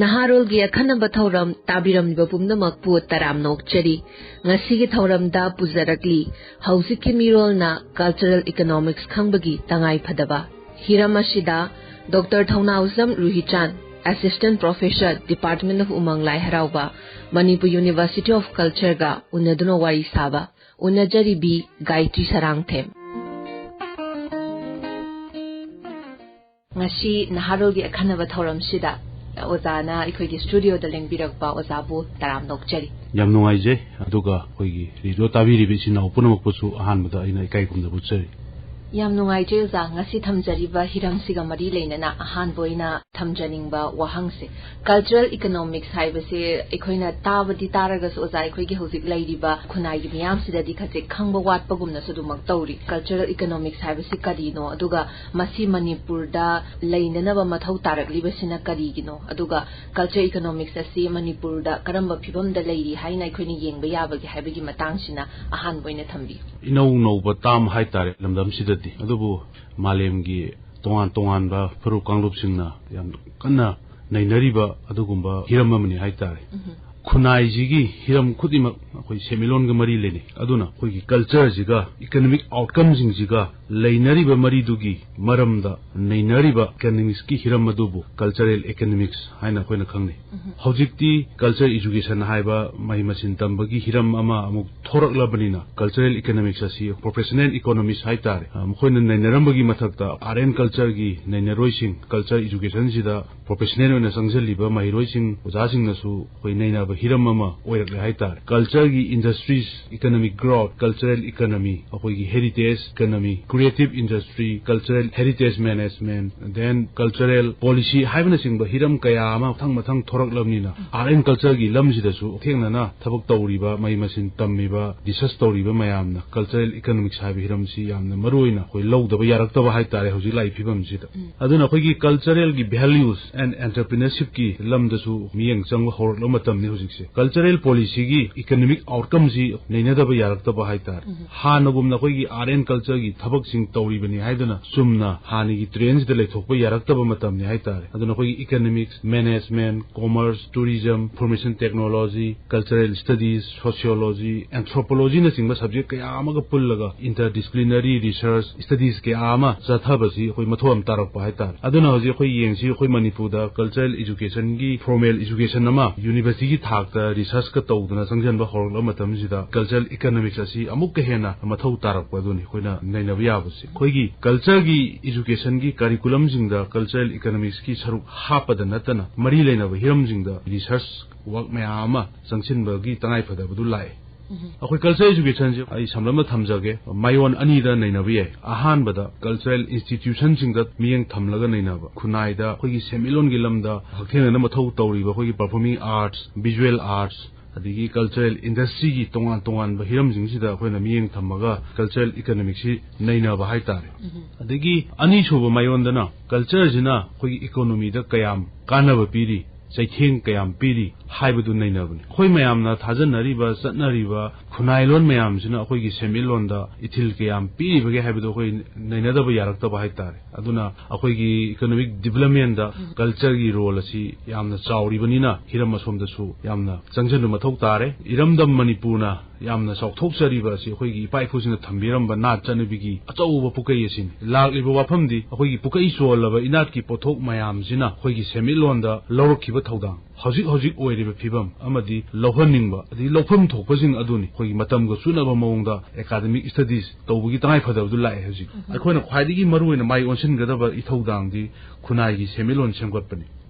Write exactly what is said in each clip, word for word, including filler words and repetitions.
ꯅꯍꯥꯔꯣꯜꯒꯤ ꯑꯈꯟꯅꯕ ꯊꯧꯔꯝ ꯇꯥꯕꯤꯔꯝꯂꯤꯕ ꯄꯨꯝꯅꯃꯛꯄꯨ ꯇꯔꯥꯝꯅ ꯑꯣꯛꯆꯔꯤ꯫ ꯉꯁꯤꯒꯤ ꯊꯧꯔꯝꯗ ꯄꯨꯖꯔꯛꯂꯤ ꯍꯧꯖꯤꯛꯀꯤ ꯃꯤꯔꯣꯜꯅ cultural economics ꯈꯪꯕꯒꯤ ꯇꯉꯥꯏ ꯐꯗꯕ ꯍꯤꯔꯝ ꯑꯁꯤꯗ doctor Thounaojam ꯔꯨꯍꯤꯆꯥꯟ, Assistant Professor, Department of ꯎꯃꯪ ꯂꯥꯏ ꯍꯔꯥꯎꯕ, ꯃꯅꯤꯄꯨꯔ University of Culture ꯒ ꯎꯅꯗꯨꯅ ꯋꯥꯔꯤ ꯁꯥꯕ꯫ ꯎꯅꯖꯔꯤꯕꯤ ꯒꯥꯌꯇ꯭ꯔꯤ ꯁꯔꯥꯡꯊꯦꯝ꯫ ꯉꯁꯤ ꯅꯍꯥꯔꯣꯜꯒꯤ ꯑꯈꯟꯅꯕ ꯊꯧꯔꯝꯁꯤꯗ ꯑꯣꯖꯥꯅ ꯑꯩꯈꯣꯏꯒꯤ studio ꯗ ꯂꯦꯡꯕꯤꯔꯛꯄ ꯑꯣꯖꯥꯕꯨ ꯇꯔꯥꯝꯅ ꯑꯣꯛꯆꯔꯤ꯫ ꯌꯥꯝ ꯅꯨꯡꯉꯥꯏꯖꯩ꯫ ꯑꯗꯨꯒ ꯑꯩꯈꯣꯏꯒꯤ radio ꯇꯥꯕꯤꯔꯤꯕ ꯏꯆꯤꯟ ꯏꯅꯥꯎ ꯄꯨꯝꯅꯃꯛꯄꯨꯁꯨ ꯑꯍꯥꯟꯕꯗ ꯑꯩꯅ ꯏꯀꯥꯏ ꯈꯨꯝꯅꯕ ꯎꯠꯆꯔꯤ꯫ ꯌꯥꯝ ꯅꯨꯡꯉꯥꯏꯖꯩ ꯑꯣꯖꯥ꯫ ꯉꯁꯤ ꯊꯝꯖꯔꯤꯕ ꯍꯤꯔꯝꯁꯤꯒ ꯃꯔꯤ ꯂꯩꯅꯅ ꯑꯍꯥꯟꯕ ꯑꯣꯏꯅ ꯊꯝꯖꯅꯤꯡꯕ ꯋꯥꯍꯪꯁꯦ, cultural economics ꯍꯥꯏꯕꯁꯦ ꯑꯩꯈꯣꯏꯅ ꯇꯥꯕꯗꯤ ꯇꯥꯔꯒꯁꯨ, ꯑꯣꯖꯥ, ꯑꯩꯈꯣꯏꯒꯤ ꯍꯧꯖꯤꯛ ꯂꯩꯔꯤꯕ ꯈꯨꯟꯅꯥꯏꯒꯤ ꯃꯤꯌꯥꯝꯁꯤꯗꯗꯤ ꯈꯖꯤꯛ ꯈꯪꯕ ꯋꯥꯠꯄꯒꯨꯝꯅꯁꯨ ꯑꯗꯨꯃꯛ ꯇꯧꯔꯤ꯫ Cultural economics ꯍꯥꯏꯕꯁꯤ ꯀꯔꯤꯅꯣ, ꯑꯗꯨꯒ ꯃꯁꯤ ꯃꯅꯤꯄꯨꯔꯗ ꯂꯩꯅꯅꯕ ꯃꯊꯧ ꯇꯥꯔꯛꯂꯤꯕꯁꯤꯅ ꯀꯔꯤꯒꯤꯅꯣ, ꯑꯗꯨꯒ cultural economics ꯑꯁꯤ ꯃꯅꯤꯄꯨꯔꯗ ꯀꯔꯝꯕ ꯐꯤꯕꯝꯗ ꯂꯩꯔꯤ ꯍꯥꯏꯅ ꯑꯩꯈꯣꯏꯅ ꯌꯦꯡꯕ ꯌꯥꯕꯒꯦ ꯍꯥꯏꯕꯒꯤ ꯃꯇꯥꯡꯁꯤꯅ ꯑꯍꯥꯟꯕ ꯑꯣꯏꯅ ꯊꯝꯕꯤꯌꯨ꯫ ꯏꯅꯧ ꯅꯧꯕ term ꯍꯥꯏꯇꯥꯔꯦ ꯂꯝꯗꯝꯁꯤꯗꯗꯤ, ꯑꯗꯨꯕꯨ ꯃꯥꯂꯦꯝꯒꯤ ꯇꯣꯉꯥꯟ ꯇꯣꯉꯥꯟꯕ ꯐꯨꯔꯨꯞ ꯀꯥꯡꯂꯨꯞꯁꯤꯡꯅ ꯌꯥꯝ ꯀꯟꯅ ꯅꯩꯅꯔꯤꯕ ꯑꯗꯨꯒꯨꯝꯕ ꯍꯤꯔꯝ ꯑꯃꯅꯤ ꯍꯥꯏꯇꯥꯔꯦ꯫ ꯎꯝꯍꯨꯝ꯫ ꯈꯨꯟꯅꯥꯏꯁꯤꯒꯤ ꯍꯤꯔꯝ ꯈꯨꯗꯤꯡꯃꯛ ꯑꯩꯈꯣꯏ ꯁꯦꯟꯃꯤꯠꯂꯣꯟꯒ ꯃꯔꯤ ꯂꯩꯅꯩ꯫ ꯑꯗꯨꯅ ꯑꯩꯈꯣꯏꯒꯤ culture ꯁꯤꯒ economic outcome ꯁꯤꯡꯁꯤꯒ ꯂꯩꯅꯔꯤꯕ ꯃꯔꯤꯗꯨꯒꯤ ꯃꯔꯝꯗ ꯅꯩꯅꯔꯤꯕ economics ꯀꯤ ꯍꯤꯔꯝ ꯑꯗꯨꯕꯨ cultural economics ꯍꯥꯏꯅ ꯑꯩꯈꯣꯏꯅ ꯈꯪꯅꯩ꯫ ꯎꯝꯍꯨꯝ꯫ ꯍꯧꯖꯤꯛꯇꯤ culture education ꯍꯥꯏꯕ ꯃꯍꯩ ꯃꯁꯤꯡ ꯇꯝꯕꯒꯤ ꯍꯤꯔꯝ ꯑꯃ ꯑꯃꯨꯛ ꯊꯣꯔꯛꯂꯕꯅꯤꯅ, cultural economics ꯑꯁꯤ professional economics ꯍꯥꯏꯇꯥꯔꯦ꯫ ꯑ, ꯃꯈꯣꯏꯅ ꯅꯩꯅꯔꯝꯕꯒꯤ ꯃꯊꯛꯇ art and culture ꯒꯤ ꯅꯩꯅꯔꯣꯏꯁꯤꯡ, culture education ꯁꯤꯗ professional ꯑꯣꯏꯅ ꯆꯪꯁꯤꯜꯂꯤꯕ ꯃꯍꯩꯔꯣꯏꯁꯤꯡ, ꯑꯣꯖꯥꯁꯤꯡꯅꯁꯨ ꯑꯩꯈꯣꯏ ꯅꯩꯅꯕ ꯍꯤꯔꯝ ꯑꯃ ꯑꯣꯏꯔꯛꯂꯦ ꯍꯥꯏꯇꯥꯔꯦ꯫ Culture ꯒꯤ industries, economic growth, cultural economy, ꯑꯩꯈꯣꯏꯒꯤ heritage economy, creative industry, cultural heritage management, then cultural policy ꯍꯥꯏꯕꯅꯆꯤꯡꯕ ꯍꯤꯔꯝ ꯀꯌꯥ ꯑꯃ ꯃꯊꯪ ꯃꯊꯪ ꯊꯣꯔꯛꯂꯕꯅꯤꯅ, art and culture ꯒꯤ ꯂꯝꯁꯤꯗꯁꯨ ꯊꯦꯡꯅꯅ ꯊꯕꯛ ꯇꯧꯔꯤꯕ, ꯃꯍꯩ ꯃꯁꯤꯡ ꯇꯝꯃꯤꯕ, research ꯇꯧꯔꯤꯕ ꯃꯌꯥꯝꯅ cultural economics ꯍꯥꯏꯕ ꯍꯤꯔꯝꯁꯤ ꯌꯥꯝꯅ ꯃꯔꯨ ꯑꯣꯏꯅ ꯑꯩꯈꯣꯏ ꯂꯧꯗꯕ ꯌꯥꯔꯛꯇꯕ ꯍꯥꯏꯇꯥꯔꯦ ꯍꯧꯖꯤꯛ ꯂꯥꯛꯏ ꯐꯤꯕꯝꯁꯤꯗ꯫ ꯎꯝ꯫ ꯑꯗꯨꯅ ꯑꯩꯈꯣꯏꯒꯤ cultural ꯒꯤ values and entrepreneurship ꯀꯤ ꯂꯝꯗꯁꯨ ꯃꯤꯠꯌꯦꯡ ꯆꯪꯕ ꯍꯧꯔꯛꯂꯕ ꯃꯇꯝꯅꯤ ꯍꯧꯖꯤꯛ꯫ ꯍꯧꯖꯤꯛꯁꯦ ꯀꯜꯆꯔꯦꯜ ꯄꯣꯂꯤꯁꯤꯒꯤ ꯏꯀꯅꯣꯃꯤꯛ ꯑꯥꯎꯠꯀꯝꯁꯤ ꯅꯩꯅꯗꯕ ꯌꯥꯔꯛꯇꯕ ꯍꯥꯏꯇꯥꯔꯦ꯫ ꯍꯥꯟꯅꯒꯨꯝꯅ ꯑꯩꯈꯣꯏꯒꯤ ꯑꯥꯔꯠ ꯑꯦꯟ ꯀꯜꯆꯔꯒꯤ ꯊꯕꯛꯁꯤꯡ ꯇꯧꯔꯤꯕꯅꯤ ꯍꯥꯏꯗꯨꯅ ꯆꯨꯝꯅ ꯍꯥꯟꯅꯒꯤ ꯇ꯭ꯔꯦꯟꯁꯤꯗ ꯂꯩꯊꯣꯛꯄ ꯌꯥꯔꯛꯇꯕ ꯃꯇꯝꯅꯤ ꯍꯥꯏꯇꯥꯔꯦ꯫ ꯑꯗꯨꯅ ꯑꯩꯈꯣꯏꯒꯤ economics, management, commerce, tourism, information technology, cultural studies, sociology, ꯑꯦꯟꯊ꯭ꯔꯣꯄꯣꯂꯣꯖꯤꯅꯆꯤꯡꯕ ꯁꯕꯖꯦꯛ ꯀꯌꯥ ꯑꯃꯒ ꯄꯨꯜꯂꯒ ꯏꯟꯇꯔ ꯗꯤꯁꯤꯄ꯭ꯂꯤꯅꯔꯤ ꯔꯤꯁꯔꯁ ꯁ꯭ꯇꯗꯤꯁ ꯀꯌꯥ ꯑꯃ ꯆꯠꯊꯕꯁꯤ ꯑꯩꯈꯣꯏ ꯃꯊꯧ ꯌꯥꯝ ꯇꯥꯔꯛꯄ ꯍꯥꯏꯇꯥꯔꯦ꯫ ꯑꯗꯨꯅ ꯍꯧꯖꯤꯛ ꯑꯩꯈꯣꯏ ꯌꯦꯡꯁꯤ, ꯑꯩꯈꯣꯏ ꯃꯅꯤꯄꯨꯔꯗ ꯀꯜꯆꯔꯦꯜ ꯏꯖꯨꯀꯦꯁꯟꯒꯤ ꯐꯣꯔꯃꯦꯜ ꯏꯖꯨꯀꯦꯁꯟ ꯑꯃ ꯌꯨꯅꯤꯚꯔꯁꯤꯇꯤꯒꯤ ꯊꯥꯛꯇ ꯔꯤꯁꯔꯁꯀ ꯇꯧꯗꯅ ꯆꯪꯁꯤꯟꯕ ꯍꯧꯔꯛꯂꯕ ꯃꯇꯝꯁꯤꯗ ꯀꯜꯆꯔꯦꯜ ꯏꯀꯅꯣꯃꯤꯛꯁ ꯑꯁꯤ ꯑꯃꯨꯛꯀ ꯍꯦꯟꯅ ꯃꯊꯧ ꯇꯥꯔꯛꯄ ꯑꯗꯨꯅꯤ ꯑꯩꯈꯣꯏꯅ ꯅꯩꯅꯕ ꯌꯥꯕꯁꯦ꯫ ꯑꯩꯈꯣꯏꯒꯤ ꯀꯜꯆꯔꯒꯤ ꯏꯖꯨꯀꯦꯁꯟꯒꯤ ꯀꯔꯤꯀꯨꯂꯝꯁꯤꯡꯗ ꯀꯜꯆꯔꯦꯜ ꯏꯀꯅꯣꯃꯤꯛꯁꯀꯤ ꯁꯔꯨꯛ ꯍꯥꯞꯄꯗ ꯅꯠꯇꯅ ꯃꯔꯤ ꯂꯩꯅꯕ ꯍꯤꯔꯝꯁꯤꯡꯗ ꯔꯤꯁꯔꯁ ꯋꯥꯔꯛ ꯃꯌꯥꯝ ꯑꯃ ꯆꯪꯁꯤꯟꯕꯒꯤ ꯇꯉꯥꯏꯐꯗꯕꯗꯨ ꯂꯥꯛꯑꯦ꯫ ꯑꯩꯈꯣꯏ ꯀꯜꯆꯔ ꯏꯖꯨꯀꯦꯁꯟꯁꯦ ꯑꯩ ꯁꯝꯂꯞꯅ ꯊꯝꯖꯒꯦ, ꯃꯥꯏꯑꯣꯟ ꯑꯅꯤꯗ ꯅꯩꯅꯕ ꯌꯥꯏ꯫ ꯑꯍꯥꯟꯕꯗ ꯀꯜꯆꯔꯦꯜ ꯏꯟꯁꯇꯤꯇ꯭ꯌꯨꯁꯟꯁꯤꯡꯗ ꯃꯤꯠꯌꯦꯡ ꯊꯝꯂꯒ ꯅꯩꯅꯕ, ꯈꯨꯟꯅꯥꯏꯗ ꯑꯩꯈꯣꯏꯒꯤ ꯁꯦꯟꯃꯤꯠꯂꯣꯟꯒꯤ ꯂꯝꯗ ꯍꯛꯊꯦꯡꯅꯅ ꯃꯊꯧ ꯇꯧꯔꯤꯕ ꯑꯩꯈꯣꯏꯒꯤ ꯄꯔꯐꯣꯔꯃꯤꯡ ꯑꯥꯔꯠꯁ, ꯚꯤꯖꯨꯋꯦꯜ ꯑꯥꯔꯠꯁ, ꯑꯗꯒꯤ ꯀꯜꯆꯔꯦꯜ ꯏꯟꯗꯁꯇ꯭ꯔꯤꯒꯤ ꯇꯣꯉꯥꯟ ꯇꯣꯉꯥꯟꯕ ꯍꯤꯔꯝꯁꯤꯡꯁꯤꯗ ꯑꯩꯈꯣꯏꯅ ꯃꯤꯠꯌꯦꯡ ꯊꯝꯃꯒ ꯀꯜꯆꯔꯦꯜ ꯏꯀꯅꯣꯃꯤꯛꯁꯤ ꯅꯩꯅꯕ ꯍꯥꯏꯇꯥꯔꯦ꯫ ꯑꯗꯒꯤ ꯑꯅꯤꯁꯨꯕ ꯃꯥꯏꯑꯣꯟꯗꯅ ꯀꯜꯆꯔꯁꯤꯅ ꯑꯩꯈꯣꯏꯒꯤ ꯏꯀꯣꯅꯣꯃꯤꯗ ꯀꯌꯥꯝ ꯀꯥꯟꯅꯕ ꯄꯤꯔꯤ, ꯆꯩꯊꯦꯡ ꯀꯌꯥꯝ ꯄꯤꯔꯤ ꯍꯥꯏꯕꯗꯨ ꯅꯩꯅꯕꯅꯤ꯫ ꯑꯩꯈꯣꯏ ꯃꯌꯥꯝꯅ ꯊꯥꯖꯅꯔꯤꯕ, ꯆꯠꯅꯔꯤꯕ ꯈꯨꯟꯅꯥꯏꯂꯣꯟ ꯃꯌꯥꯝꯁꯤꯅ ꯑꯩꯈꯣꯏꯒꯤ ꯁꯦꯟꯃꯤꯠꯂꯣꯟꯗ ꯏꯊꯤꯜ ꯀꯌꯥꯝ ꯄꯤꯔꯤꯕꯒꯦ ꯍꯥꯏꯕꯗꯨ ꯑꯩꯈꯣꯏ ꯅꯩꯅꯗꯕ ꯌꯥꯔꯛꯇꯕ ꯍꯥꯏꯇꯥꯔꯦ꯫ ꯑꯗꯨꯅ ꯑꯩꯈꯣꯏꯒꯤ ꯏꯀꯣꯅꯣꯃꯤꯛ ꯗꯤꯕ꯭ꯂꯞꯃꯦꯟꯗ ꯀꯜꯆꯔꯒꯤ ꯔꯣꯜ ꯑꯁꯤ ꯌꯥꯝꯅ ꯆꯥꯎꯔꯤꯕꯅꯤꯅ ꯍꯤꯔꯝ ꯑꯁꯣꯝꯗꯁꯨ ꯌꯥꯝꯅ ꯆꯪꯁꯤꯟꯕ ꯃꯊꯧ ꯇꯥꯔꯦ꯫ ꯏꯔꯝꯗꯝ ꯃꯅꯤꯄꯨꯔꯅ ꯌꯥꯝꯅ ꯆꯥꯎꯊꯣꯛꯆꯔꯤꯕ ꯑꯁꯤ ꯑꯩꯈꯣꯏꯒꯤ ꯏꯄꯥ ꯏꯄꯨꯁꯤꯡꯅ ꯊꯝꯕꯤꯔꯝꯕ ꯅꯥꯠ ꯆꯠꯅꯕꯤꯒꯤ ꯑꯆꯧꯕ ꯄꯨꯀꯩ ꯑꯁꯤꯅꯤ꯫ ꯂꯥꯛꯂꯤꯕ ꯋꯥꯐꯝꯗꯤ ꯑꯩꯈꯣꯏꯒꯤ ꯄꯨꯀꯩ ꯆꯣꯜꯂꯕ ꯏꯅꯥꯠꯀꯤ ꯄꯣꯠꯊꯣꯛ ꯃꯌꯥꯝꯁꯤꯅ ꯑꯩꯈꯣꯏꯒꯤ ꯁꯦꯟꯃꯤꯠꯂꯣꯟꯗ ꯂꯧꯔꯛꯈꯤꯕ ꯊꯧꯗꯥꯡ, ꯍꯧꯖꯤꯛ ꯍꯧꯖꯤꯛ ꯑꯣꯏꯔꯤꯕ ꯐꯤꯕꯝ ꯑꯃꯗꯤ ꯂꯧꯍꯟꯅꯤꯡꯕ, ꯑꯗꯒꯤ ꯂꯧꯐꯝ ꯊꯣꯛꯄꯁꯤꯡ ꯑꯗꯨꯅꯤ ꯑꯩꯈꯣꯏꯒꯤ ꯃꯇꯝꯒ ꯆꯨꯅꯕ ꯃꯑꯣꯡꯗ ꯑꯦꯀꯥꯗꯃꯤꯛ ꯁ꯭ꯇꯗꯤꯁ ꯇꯧꯕꯒꯤ ꯇꯉꯥꯏ ꯐꯗꯕꯗꯨ ꯂꯥꯛꯑꯦ ꯍꯧꯖꯤꯛ꯫ ꯑꯩꯈꯣꯏꯅ ꯈ꯭ꯋꯥꯏꯗꯒꯤ ꯃꯔꯨꯑꯣꯏꯅ ꯃꯥꯏ ꯑꯣꯟꯁꯤꯟꯒꯗꯕ ꯏꯊꯧꯗꯥꯡꯗꯤ ꯈꯨꯟꯅꯥꯏꯒꯤ ꯁꯦꯟꯃꯤꯠꯂꯣꯟ ꯁꯦꯝꯒꯠꯄꯅꯤ꯫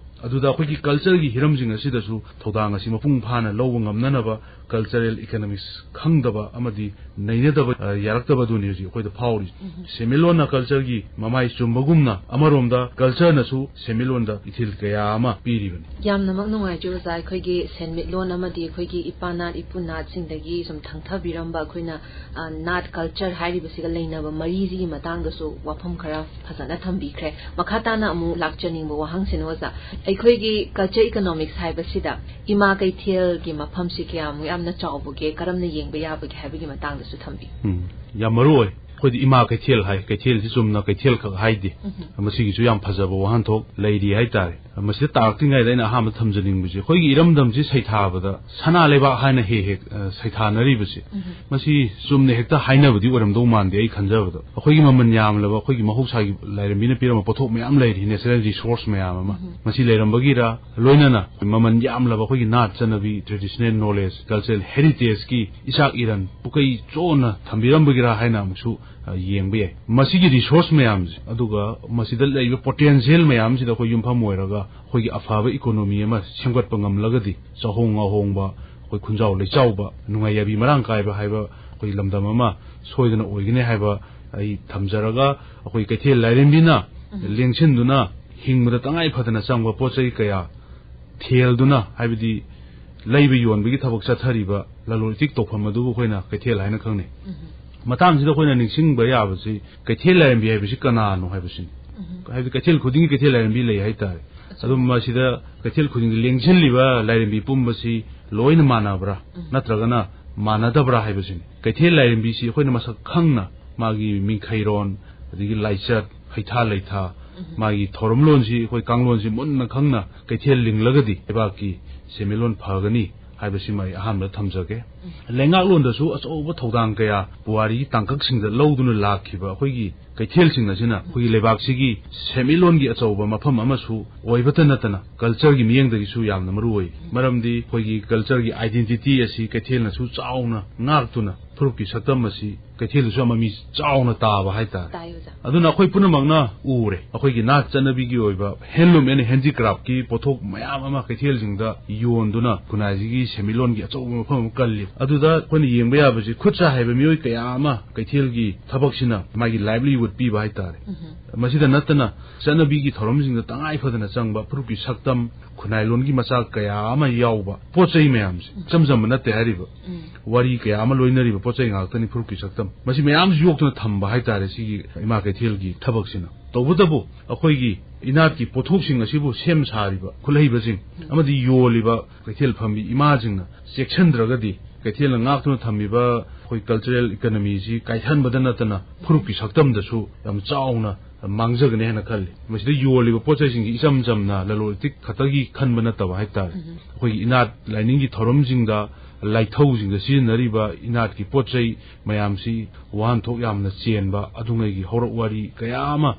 ꯑꯗꯨꯗ ꯑꯩꯈꯣꯏꯒꯤ ꯀꯜꯆꯔꯒꯤ ꯍꯤꯔꯝꯁꯤꯡ ꯑꯁꯤꯗꯁꯨ ꯊꯧꯗꯥꯡ ꯑꯁꯤ ꯃꯄꯨꯡ ꯐꯥꯅ ꯂꯧꯕ ꯉꯝꯅꯅꯕ ꯀꯜꯆꯔꯦꯜ ꯏꯀꯅꯣꯃꯤꯛꯁ ꯈꯪꯗꯕ ꯑꯃꯗꯤ ꯅꯩꯅꯗꯕ, ꯑ, ꯌꯥꯔꯛꯇꯕ ꯑꯗꯨꯅꯤ ꯍꯧꯖꯤꯛ ꯑꯩꯈꯣꯏꯗ ꯐꯥꯎꯔꯤ꯫ ꯁꯦꯟꯃꯤꯠꯂꯣꯟꯅ ꯀꯜꯆꯔꯒꯤ ꯃꯃꯥꯏ ꯆꯨꯝꯕꯒꯨꯝꯅ ꯑꯃꯔꯣꯝꯗ ꯀꯜꯆꯔꯅꯁꯨ ꯁꯦꯟꯃꯤꯠꯂꯣꯟꯗ ꯏꯊꯤꯜ ꯀꯌꯥ ꯑꯃ ꯄꯤꯔꯤꯕꯅꯤ꯫ ꯌꯥꯝꯅꯃꯛ ꯅꯨꯡꯉꯥꯏꯖꯩ ꯑꯣꯖꯥ, ꯑꯩꯈꯣꯏꯒꯤ ꯁꯦꯟꯃꯤꯠꯂꯣꯟ ꯑꯃꯗꯤ ꯑꯩꯈꯣꯏꯒꯤ ꯏꯄꯥ ꯅꯥꯠ ꯏꯄꯨ ꯅꯥꯠꯁꯤꯡꯗꯒꯤ ꯁꯨꯝ ꯊꯪꯊꯕꯤꯔꯝꯕ ꯑꯩꯈꯣꯏꯅ, ꯑ, ꯅꯥꯠ ꯀꯜꯆꯔ ꯍꯥꯏꯔꯤꯕꯁꯤꯒ ꯂꯩꯅꯕ ꯃꯔꯤꯁꯤꯒꯤ ꯃꯇꯥꯡꯗꯁꯨ ꯋꯥꯐꯝ ꯈꯔ ꯐꯖꯅ ꯊꯝꯕꯤꯈ꯭ꯔꯦ꯫ ꯃꯈꯥ ꯇꯥꯅ ꯑꯃꯨꯛ ꯂꯥꯛꯆꯅꯤꯡꯕ ꯋꯥꯍꯪꯁꯤꯅ ꯑꯣꯖꯥ, ꯑꯩꯈꯣꯏꯒꯤ culture economics ꯍꯥꯏꯕꯁꯤꯗ ꯏꯃꯥ ꯀꯩꯊꯦꯜꯒꯤ ꯃꯐꯝꯁꯤ ꯀꯌꯥꯃꯨꯛ ꯌꯥꯝꯅ ꯆꯥꯎꯕꯒꯦ, ꯀꯔꯝꯅ ꯌꯦꯡꯕ ꯌꯥꯕꯒꯦ ꯍꯥꯏꯕꯒꯤ ꯃꯇꯥꯡꯗꯁꯨ ꯊꯝꯕꯤꯌꯨ꯫ ꯎꯝ, ꯌꯥꯝ ꯃꯔꯨ ꯑꯣꯏ꯫ ꯑꯩꯈꯣꯏꯗꯤ ꯏꯃꯥ ꯀꯩꯊꯦꯜ ꯍꯥꯏ, ꯀꯩꯊꯦꯜꯁꯤ ꯆꯨꯝꯅ ꯀꯩꯊꯦꯜ ꯈꯛ ꯍꯥꯏꯗꯦ꯫ ꯃꯁꯤꯒꯤꯁꯨ ꯌꯥꯝ ꯐꯖꯕ ꯋꯥꯍꯟꯊꯣꯛ ꯂꯩꯔꯤ ꯍꯥꯏꯇꯥꯔꯦ꯫ ꯃꯁꯤꯗ ꯇꯥꯔꯛꯇ꯭ꯔꯤꯉꯩꯗ ꯑꯩꯅ ꯑꯍꯥꯟꯕ ꯊꯝꯖꯅꯤꯡꯕꯁꯦ, ꯑꯩꯈꯣꯏꯒꯤ ꯏꯔꯝꯗꯝꯁꯤ ꯁꯩꯊꯥꯕꯗ ꯁꯅꯥ ꯂꯩꯕꯥꯛ ꯍꯥꯏꯅ ꯍꯦꯛ ꯍꯦꯛ, ꯑ, ꯁꯩꯊꯥꯅꯔꯤꯕꯁꯦ, ꯃꯁꯤ ꯆꯨꯝꯅ ꯍꯦꯛꯇ ꯍꯥꯏꯅꯕꯗꯤ ꯑꯣꯏꯔꯝꯗꯧ ꯃꯥꯟꯗꯦ꯫ ꯑꯩ ꯈꯟꯖꯕꯗ ꯑꯩꯈꯣꯏꯒꯤ ꯃꯃꯜ ꯌꯥꯝꯂꯕ, ꯑꯩꯈꯣꯏꯒꯤ ꯃꯍꯧꯁꯥꯒꯤ ꯂꯥꯏꯔꯦꯝꯕꯤꯅ ꯄꯤꯔꯝꯕ ꯄꯣꯠꯊꯣꯛ ꯃꯌꯥꯝ ꯂꯩꯔꯤ, natural resource ꯃꯌꯥꯝ ꯑꯃ꯫ ꯃꯁꯤ ꯂꯩꯔꯝꯕꯒꯤꯔ, ꯂꯣꯏꯅꯅ ꯃꯃꯜ ꯌꯥꯝꯂꯕ ꯑꯩꯈꯣꯏꯒꯤ ꯅꯥꯠ ꯆꯠꯅꯕꯤ, traditional knowledge, cultural heritageꯀꯤ ꯏꯆꯥꯛ ꯏꯔꯟ ꯄꯨꯀꯩ ꯆꯣꯟꯅ ꯊꯝꯕꯤꯔꯝꯕꯒꯤꯔ ꯍꯥꯏꯅ ꯑꯃꯨꯛꯁꯨ, ꯑ, ꯌꯦꯡꯕ ꯌꯥꯏ꯫ ꯃꯁꯤꯒꯤ resource ꯃꯌꯥꯝꯁꯦ, ꯑꯗꯨꯒ ꯃꯁꯤꯗ ꯂꯩꯔꯤꯕ potential ꯃꯌꯥꯝꯁꯤꯗ ꯑꯩꯈꯣꯏ ꯌꯨꯝꯐꯝ ꯑꯣꯏꯔꯒ ꯑꯩꯈꯣꯏꯒꯤ ꯑꯐꯕ economy ꯑꯃ ꯁꯦꯝꯒꯠꯄ ꯉꯝꯂꯒꯗꯤ, ꯆꯥꯍꯣꯡ ꯉꯥꯍꯣꯡꯕ, ꯑꯩꯈꯣꯏ ꯈꯨꯟꯖꯥꯎ ꯂꯩꯆꯥꯎꯕ, ꯅꯨꯡꯉꯥꯏ ꯌꯥꯏꯕꯤ ꯃꯔꯥꯡ ꯀꯥꯏꯕ ꯍꯥꯏꯕ ꯑꯩꯈꯣꯏ ꯂꯝꯗꯝ ꯑꯃ ꯁꯣꯏꯗꯅ ꯑꯣꯏꯒꯅꯤ ꯍꯥꯏꯕ ꯑꯩ ꯊꯝꯖꯔꯒ, ꯑꯩꯈꯣꯏ ꯀꯩꯊꯦꯜ ꯂꯥꯏꯔꯦꯝꯕꯤꯅ ꯂꯦꯡꯁꯤꯟꯗꯨꯅ ꯍꯤꯡꯕꯗ ꯇꯉꯥꯏ ꯐꯗꯅ ꯆꯪꯕ ꯄꯣꯠ ꯆꯩ ꯀꯌꯥ ꯊꯦꯜꯗꯨꯅ, ꯍꯥꯏꯕꯗꯤ ꯂꯩꯕ ꯌꯣꯟꯕꯒꯤ ꯊꯕꯛ ꯆꯠꯊꯔꯤꯕ ꯂꯂꯣꯟ ꯏꯇꯤꯛ ꯇꯧꯐꯝ ꯑꯗꯨꯕꯨ ꯑꯩꯈꯣꯏꯅ ꯀꯩꯊꯦꯜ ꯍꯥꯏꯅ ꯈꯪꯅꯩ꯫ ꯃꯇꯥꯡꯁꯤꯗ ꯑꯩꯈꯣꯏꯅ ꯅꯤꯡꯁꯤꯡꯕ ꯌꯥꯕꯁꯤ, ꯀꯩꯊꯦꯜ ꯂꯥꯏꯔꯦꯝꯕꯤ ꯍꯥꯏꯕꯁꯤ ꯀꯅꯥꯅꯣ ꯍꯥꯏꯕꯁꯤꯅꯤ꯫ ꯍꯥꯏꯕꯗꯤ ꯀꯩꯊꯦꯜ ꯈꯨꯗꯤꯡꯒꯤ ꯀꯩꯊꯦꯜ ꯂꯥꯏꯔꯦꯝꯕꯤ ꯂꯩ ꯍꯥꯏꯇꯥꯔꯦ꯫ ꯑꯗꯨ ꯃꯁꯤꯗ ꯀꯩꯊꯦꯜ ꯈꯨꯗꯤꯡꯒꯤ ꯂꯦꯡꯁꯤꯜꯂꯤꯕ ꯂꯥꯏꯔꯦꯝꯕꯤ ꯄꯨꯝꯕꯁꯤ ꯂꯣꯏꯅ ꯃꯥꯟꯅꯕ꯭ꯔꯥ, ꯅꯠꯇ꯭ꯔꯒꯅ ꯃꯥꯟꯅꯗꯕ꯭ꯔꯥ ꯍꯥꯏꯕꯁꯤꯅꯤ꯫ ꯀꯩꯊꯦꯜ ꯂꯥꯏꯔꯦꯝꯕꯤꯁꯤ ꯑꯩꯈꯣꯏꯅ ꯃꯁꯛ ꯈꯪꯅ ꯃꯥꯒꯤ ꯃꯤꯡꯈꯩꯔꯣꯟ, ꯑꯗꯒꯤ ꯂꯥꯏꯆꯠ, ꯍꯩꯊꯥ ꯂꯩꯊꯥ, ꯃꯥꯒꯤ ꯊꯧꯔꯝꯂꯣꯟꯁꯤ, ꯑꯩꯈꯣꯏ ꯀꯥꯡꯂꯣꯟꯁꯤ ꯃꯨꯟꯅ ꯈꯪꯅ ꯀꯩꯊꯦꯜ ꯂꯤꯡꯂꯒꯗꯤ ꯂꯩꯕꯥꯛꯀꯤ ꯁꯦꯟꯃꯤꯠꯂꯣꯟ ꯐꯒꯅꯤ ꯍꯥꯏꯕꯁꯤꯃ ꯑꯩ ꯑꯍꯥꯟꯕꯗ ꯊꯝꯖꯒꯦ꯫ ꯂꯩꯉꯥꯛꯂꯣꯟꯗꯁꯨ ꯑꯆꯧꯕ ꯊꯧꯗꯥꯡ ꯀꯌꯥ ꯄꯨꯋꯥꯔꯤꯒꯤ ꯇꯥꯡꯀꯛꯁꯤꯡꯗ ꯂꯧꯗꯨꯅ ꯂꯥꯛꯈꯤꯕ ꯑꯩꯈꯣꯏꯒꯤ ꯀꯩꯊꯦꯜꯁꯤꯡ ꯑꯁꯤꯅ ꯑꯩꯈꯣꯏꯒꯤ ꯂꯩꯕꯥꯛꯁꯤꯒꯤ ꯁꯦꯟꯃꯤꯠꯂꯣꯟꯒꯤ ꯑꯆꯧꯕ ꯃꯐꯝ ꯑꯃꯁꯨ ꯑꯣꯏꯕꯇ ꯅꯠꯇꯅ, cultureꯒꯤ ꯃꯤꯠꯌꯦꯡꯗꯒꯤꯁꯨ ꯌꯥꯝꯅ ꯃꯔꯨ ꯑꯣꯏ꯫ ꯃꯔꯝꯗꯤ ꯑꯩꯈꯣꯏꯒꯤ cultureꯒꯤ identity ꯑꯁꯤ ꯀꯩꯊꯦꯜꯅꯁꯨ ꯆꯥꯎꯅ ꯉꯥꯛꯇꯨꯅ, ꯐꯨꯔꯨꯞꯀꯤ ꯁꯛꯇꯝ ꯑꯁꯤ ꯀꯩꯊꯦꯜꯗꯁꯨ ꯌꯥꯝ ꯃꯃꯤ ꯆꯥꯎꯅ ꯇꯥꯕ ꯍꯥꯏꯇꯥꯔꯦ꯫ ꯇꯥꯏ ꯑꯣꯖꯥ꯫ ꯑꯗꯨꯅ ꯑꯩꯈꯣꯏ ꯄꯨꯝꯅꯃꯛꯅ ꯎꯔꯦ, ꯑꯩꯈꯣꯏꯒꯤ ꯅꯥꯠ ꯆꯠꯅꯕꯤꯒꯤ ꯑꯣꯏꯕ handloom and handicraftꯀꯤ ꯄꯣꯠꯊꯣꯛ ꯃꯌꯥꯝ ꯑꯃ ꯀꯩꯊꯦꯜꯁꯤꯡꯗ ꯌꯣꯟꯗꯨꯅ ꯈꯨꯟꯅꯥꯏꯁꯤꯒꯤ ꯁꯦꯟꯃꯤꯠꯂꯣꯟꯒꯤ ꯑꯆꯧꯕ ꯃꯐꯝ ꯑꯃ ꯀꯜꯂꯤ꯫ ꯑꯗꯨꯗ ꯑꯩꯈꯣꯏꯅ ꯌꯦꯡꯕ ꯌꯥꯕꯁꯤ, ꯈꯨꯠ ꯁꯥ ꯍꯩꯕ ꯃꯤꯑꯣꯏ ꯀꯌꯥ ꯑꯃ ꯀꯩꯊꯦꯜꯒꯤ ꯊꯕꯛꯁꯤꯅ ꯃꯥꯒꯤ livelihood ꯎꯠꯄꯤꯕ ꯍꯥꯏꯇꯥꯔꯦ꯫ ꯃꯁꯤꯗ ꯅꯠꯇꯅ ꯆꯠꯅꯕꯤꯒꯤ ꯊꯧꯔꯝꯁꯤꯡꯗ ꯇꯉꯥꯏ ꯐꯗꯅ ꯆꯪꯕ ꯐꯨꯔꯨꯞꯀꯤ ꯁꯛꯇꯝ, ꯈꯨꯟꯅꯥꯏꯂꯣꯟꯒꯤ ꯃꯆꯥꯛ ꯀꯌꯥ ꯑꯃ ꯌꯥꯎꯕ ꯄꯣꯠ ꯆꯩ ꯃꯌꯥꯝꯁꯦ ꯏꯆꯝ ꯆꯝꯕ ꯅꯠꯇꯦ ꯍꯥꯏꯔꯤꯕ꯫ ꯋꯥꯔꯤ ꯀꯌꯥ ꯑꯃ ꯂꯣꯏꯅꯔꯤꯕ ꯄꯣꯠ ꯆꯩ ꯉꯥꯛꯇꯅꯤ ꯐꯨꯔꯨꯞꯀꯤ ꯁꯛꯇꯝ꯫ ꯃꯁꯤ ꯃꯌꯥꯝꯁꯤ ꯌꯣꯛꯇꯨꯅ ꯊꯝꯕ ꯍꯥꯏꯇꯥꯔꯦ ꯁꯤꯒꯤ ꯏꯃꯥ ꯀꯩꯊꯦꯜꯒꯤ ꯊꯕꯛꯁꯤꯅ꯫ ꯇꯧꯕꯇꯕꯨ ꯑꯩꯈꯣꯏꯒꯤ ꯏꯅꯥꯠꯀꯤ ꯄꯣꯠꯊꯣꯛꯁꯤꯡ ꯑꯁꯤꯕꯨ ꯁꯦꯝ ꯁꯥꯔꯤꯕ ꯈꯨꯠꯍꯩꯕꯁꯤꯡ ꯑꯃꯗꯤ ꯌꯣꯜꯂꯤꯕ ꯀꯩꯊꯦꯜ ꯐꯝꯕꯤ ꯏꯃꯥꯁꯤꯡꯅ ꯆꯦꯛꯁꯤꯟꯗ꯭ꯔꯒꯗꯤ ꯀꯩꯊꯦꯜꯅ ꯉꯥꯛꯇꯨꯅ ꯊꯝꯃꯤꯕ ꯑꯩꯈꯣꯏ cultural economy ꯁꯤ ꯀꯥꯏꯊꯟꯕꯗ ꯅꯠꯇꯅ ꯐꯨꯔꯨꯞꯀꯤ ꯁꯛꯇꯝꯗꯁꯨ ꯌꯥꯝ ꯆꯥꯎꯅ ꯃꯥꯡꯖꯒꯅꯤ ꯍꯥꯏꯅ ꯈꯜꯂꯤ꯫ ꯃꯁꯤꯗ ꯌꯣꯜꯂꯤꯕ ꯄꯣꯠ ꯆꯩꯁꯤꯡꯁꯤ ꯏꯆꯝ ꯆꯝꯅ ꯂꯂꯣꯟ ꯏꯇꯤꯛ ꯈꯛꯇꯒꯤ ꯈꯟꯕ ꯅꯠꯇꯕ ꯍꯥꯏꯇꯥꯔꯦ꯫ ꯑꯩꯈꯣꯏꯒꯤ ꯏꯅꯥꯠ ꯂꯥꯏꯅꯤꯡꯒꯤ ꯊꯧꯔꯝꯁꯤꯡꯗ, ꯂꯥꯏꯊꯧꯁꯤꯡꯗ ꯁꯤꯖꯤꯟꯅꯔꯤꯕ ꯏꯅꯥꯠꯀꯤ ꯄꯣꯠ ꯆꯩ ꯃꯌꯥꯝꯁꯤ ꯋꯥꯍꯟꯊꯣꯛ ꯌꯥꯝꯅ ꯆꯦꯟꯕ ꯑꯗꯨꯉꯩꯒꯤ ꯍꯧꯔꯛ ꯋꯥꯔꯤ ꯀꯌꯥ ꯑꯃ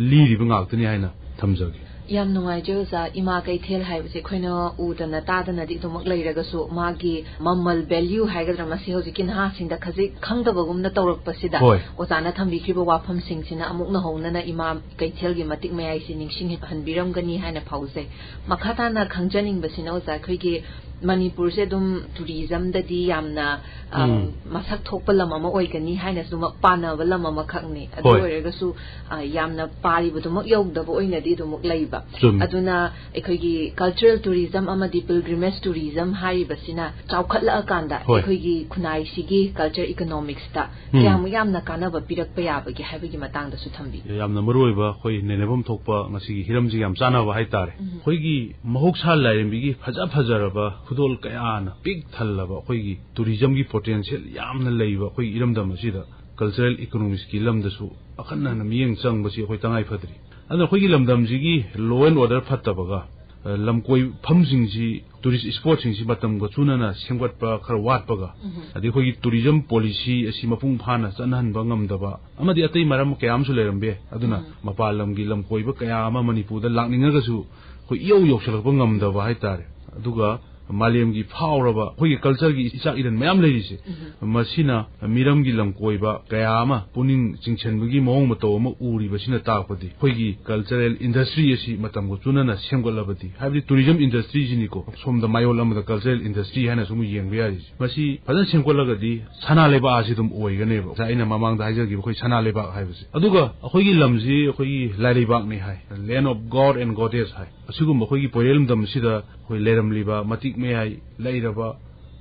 ꯂꯤꯔꯤꯕ ꯉꯥꯛꯇꯅꯤ ꯍꯥꯏꯅ ꯊꯝꯖꯒꯦ꯫ ꯌꯥꯝ ꯅꯨꯡꯉꯥꯏꯖꯩ ꯑꯣꯖꯥ꯫ ꯏꯃꯥ ꯀꯩꯊꯦꯜ ꯍꯥꯏꯕꯁꯦ ꯑꯩꯈꯣꯏꯅ ꯎꯗꯅ ꯇꯥꯗꯅꯗꯤ ꯑꯗꯨꯃꯛ ꯂꯩꯔꯒꯁꯨ ꯃꯥꯒꯤ ꯃꯃꯜ, value ꯍꯥꯏꯒꯗ꯭ꯔꯥ, ꯃꯁꯤ ꯍꯧꯖꯤꯛꯀꯤ ꯅꯍꯥꯁꯤꯡꯗ ꯈꯖꯤꯛ ꯈꯪꯗꯕꯒꯨꯝꯅ ꯇꯧꯔꯛꯄꯁꯤꯗ ꯍꯣꯏ꯫ ꯑꯣꯖꯥꯅ ꯊꯝꯕꯤꯈꯤꯕ ꯋꯥꯐꯝꯁꯤꯡꯁꯤꯅ ꯑꯃꯨꯛ ꯅꯧꯍꯧꯅꯅ ꯏꯃꯥ ꯀꯩꯊꯦꯜꯒꯤ ꯃꯇꯤꯛ ꯃꯌꯥꯏꯁꯤ ꯅꯤꯡꯁꯤꯡꯍꯟꯕꯤꯔꯝꯒꯅꯤ ꯍꯥꯏꯅ ꯐꯥꯎꯖꯩ꯫ ꯃꯈꯥ ꯇꯥꯅ ꯈꯪꯖꯅꯤꯡꯕꯁꯤꯅ ꯑꯣꯖꯥ, ꯑꯩꯈꯣꯏꯒꯤ ꯃꯅꯤꯄꯨꯔꯁꯦ ꯑꯗꯨꯝ tourismꯗꯗꯤ ꯌꯥꯝꯅ, ꯑ, ꯎꯝ꯫ ꯃꯁꯛ ꯊꯣꯛꯄ ꯂꯝ ꯑꯃ ꯑꯣꯏꯒꯅꯤ ꯍꯥꯏꯅꯁꯨ ꯑꯗꯨꯃꯛ ꯄꯥꯅꯕ ꯂꯝ ꯑꯃꯈꯛꯅꯤ꯫ ꯑꯗꯨ ꯍꯣꯏ꯫ ꯑꯣꯏꯔꯒꯁꯨ, ꯑ, ꯌꯥꯝꯅ ꯄꯥꯔꯤꯕꯗꯨꯃꯛ ꯌꯧꯗꯕ ꯑꯣꯏꯅꯗꯤ ꯑꯗꯨꯃꯛ ꯂꯩꯕ꯫ ꯆꯨꯝꯃꯤ꯫ ꯑꯗꯨꯅ ꯑꯩꯈꯣꯏꯒꯤ cultural tourism ꯑꯃꯗꯤ pilgrimage tourism ꯍꯥꯏꯔꯤꯕꯁꯤꯅ ꯆꯥꯎꯈꯠꯂꯛꯑꯀꯥꯟꯗ ꯍꯣꯏ꯫ ꯑꯩꯈꯣꯏꯒꯤ ꯈꯨꯟꯅꯥꯏꯁꯤꯒꯤ culture economicsꯇ ꯎꯝ꯫ ꯀꯌꯥꯃꯨꯛ ꯌꯥꯝꯅ ꯀꯥꯟꯅꯕ ꯄꯤꯔꯛꯄ ꯌꯥꯕꯒꯦ ꯍꯥꯏꯕꯒꯤ ꯃꯇꯥꯡꯗꯁꯨ ꯊꯝꯕꯤꯌꯨ꯫ ꯌꯥꯝꯅ ꯃꯔꯨ ꯑꯣꯏꯕ ꯑꯩꯈꯣꯏ ꯅꯩꯅꯐꯝ ꯊꯣꯛꯄ ꯉꯁꯤꯒꯤ ꯍꯤꯔꯝꯁꯤꯒ ꯌꯥꯝ ꯆꯥꯟꯅꯕ ꯍꯥꯏꯇꯥꯔꯦ꯫ ꯎꯝ꯫ ꯑꯩꯈꯣꯏꯒꯤ ꯃꯍꯧꯁꯥ ꯂꯥꯏꯔꯦꯝꯕꯤꯒꯤ ꯐꯖ ꯐꯖꯔꯕ ꯈꯨꯗꯣꯜ ꯀꯌꯥꯅ ꯄꯤꯛ ꯊꯜꯂꯕ ꯑꯩꯈꯣꯏꯒꯤ tourismꯒꯤ potential ꯌꯥꯝꯅ ꯂꯩꯕ ꯑꯩꯈꯣꯏꯒꯤ ꯏꯔꯝꯗꯝ ꯑꯁꯤꯗ cultural economicsꯀꯤ ꯂꯝꯗꯁꯨ ꯑꯈꯟꯅꯅ ꯃꯤꯠꯌꯦꯡ ꯆꯪꯕꯁꯤ ꯑꯩꯈꯣꯏ ꯇꯉꯥꯏ ꯐꯗ꯭ꯔꯤ꯫ ꯑꯗꯨꯅ ꯑꯩꯈꯣꯏꯒꯤ ꯂꯝꯗꯝꯁꯤꯒꯤ law and order ꯐꯠꯇꯕꯒ, ꯑ, ꯂꯝꯀꯣꯏꯐꯝꯁꯤꯡꯁꯤ, tourist spotꯁꯤꯡꯁꯤ ꯃꯇꯝꯒ ꯆꯨꯅꯅ ꯁꯦꯝꯒꯠꯄ ꯈꯔ ꯋꯥꯠꯄꯒ, ꯎꯝ꯫ ꯑꯗꯩ ꯑꯩꯈꯣꯏꯒꯤ tourism policy ꯑꯁꯤ ꯃꯄꯨꯡ ꯐꯥꯅ ꯆꯠꯅꯍꯟꯕ ꯉꯝꯗꯕ ꯑꯃꯗꯤ ꯑꯇꯩ ꯃꯔꯝ ꯀꯌꯥ ꯑꯃꯁꯨ ꯂꯩꯔꯝꯕ ꯌꯥꯏ꯫ ꯑꯗꯨꯅ ꯎꯝ꯫ ꯃꯄꯥꯟ ꯂꯝꯒꯤ ꯂꯝꯀꯣꯏꯕ ꯀꯌꯥ ꯑꯃ ꯃꯅꯤꯄꯨꯔꯗ ꯂꯥꯛꯅꯤꯡꯉꯒꯁꯨ ꯑꯩꯈꯣꯏ ꯏꯌꯧ ꯌꯧꯁꯜꯂꯛꯄ ꯉꯝꯗꯕ ꯍꯥꯏꯇꯥꯔꯦ꯫ ꯑꯗꯨꯒ ꯃꯥꯂꯦꯝꯒꯤ ꯐꯥꯎꯔꯕ ꯑꯩꯈꯣꯏꯒꯤ ꯀꯜꯆꯔꯒꯤ ꯏꯆꯥꯛ ꯏꯔꯟ ꯃꯌꯥꯝ ꯂꯩꯔꯤꯁꯦ, ꯃꯁꯤꯅ ꯃꯤꯔꯝꯒꯤ ꯂꯝꯀꯣꯏꯕ ꯀꯌꯥ ꯑꯃ ꯄꯨꯛꯅꯤꯡ ꯆꯤꯡꯁꯤꯟꯕꯒꯤ ꯃꯑꯣꯡ ꯃꯇꯧ ꯑꯃ ꯎꯔꯤꯕꯁꯤꯅ ꯇꯥꯛꯄꯗꯤ ꯑꯩꯈꯣꯏꯒꯤ ꯀꯜꯆꯔꯦꯜ ꯏꯟꯗꯁꯇ꯭ꯔꯤ ꯑꯁꯤ ꯃꯇꯝꯒ ꯆꯨꯅꯅ ꯁꯦꯝꯒꯠꯂꯕꯗꯤ, ꯍꯥꯏꯕꯗꯤ ꯇꯨꯔꯤꯖꯝ ꯏꯟꯗꯁꯇ꯭ꯔꯤꯁꯤꯅꯤꯀꯣ, ꯁꯣꯝꯗ ꯃꯥꯏꯑꯣꯟ ꯑꯃꯗ ꯀꯜꯆꯔꯦꯜ ꯏꯟꯗꯁꯇ꯭ꯔꯤ ꯍꯥꯏꯅꯁꯨ ꯑꯃꯨꯛ ꯌꯦꯡꯕ ꯌꯥꯔꯤꯁꯦ, ꯃꯁꯤ ꯐꯖꯅ ꯁꯦꯝꯒꯠꯂꯒꯗꯤ ꯁꯅꯥ ꯂꯩꯕꯥꯛ ꯑꯁꯤ ꯑꯗꯨꯝ ꯑꯣꯏꯒꯅꯦꯕ꯫ ꯉꯁꯥꯏ ꯑꯩꯅ ꯃꯃꯥꯡꯗ ꯍꯥꯏꯖꯈꯤꯕ ꯑꯩꯈꯣꯏ ꯁꯅꯥ ꯂꯩꯕꯥꯛ ꯍꯥꯏꯕꯁꯦ꯫ ꯑꯗꯨꯒ ꯑꯩꯈꯣꯏꯒꯤ ꯂꯝꯁꯤ ꯑꯩꯈꯣꯏꯒꯤ ꯂꯥꯏꯔꯩꯕꯥꯛꯅꯤ ꯍꯥꯏ, Land of God and Goddess ꯍꯥꯏ꯫ ꯑꯁꯤꯒꯨꯝꯕ ꯑꯩꯈꯣꯏꯒꯤ ꯄꯣꯏꯔꯦꯜ ꯂꯝꯗꯝꯁꯤꯗ ꯑꯩꯈꯣꯏ ꯂꯩꯔꯝꯂꯤꯕ ꯃꯇꯤꯛ ꯃꯌꯥꯏ ꯂꯩꯔꯕ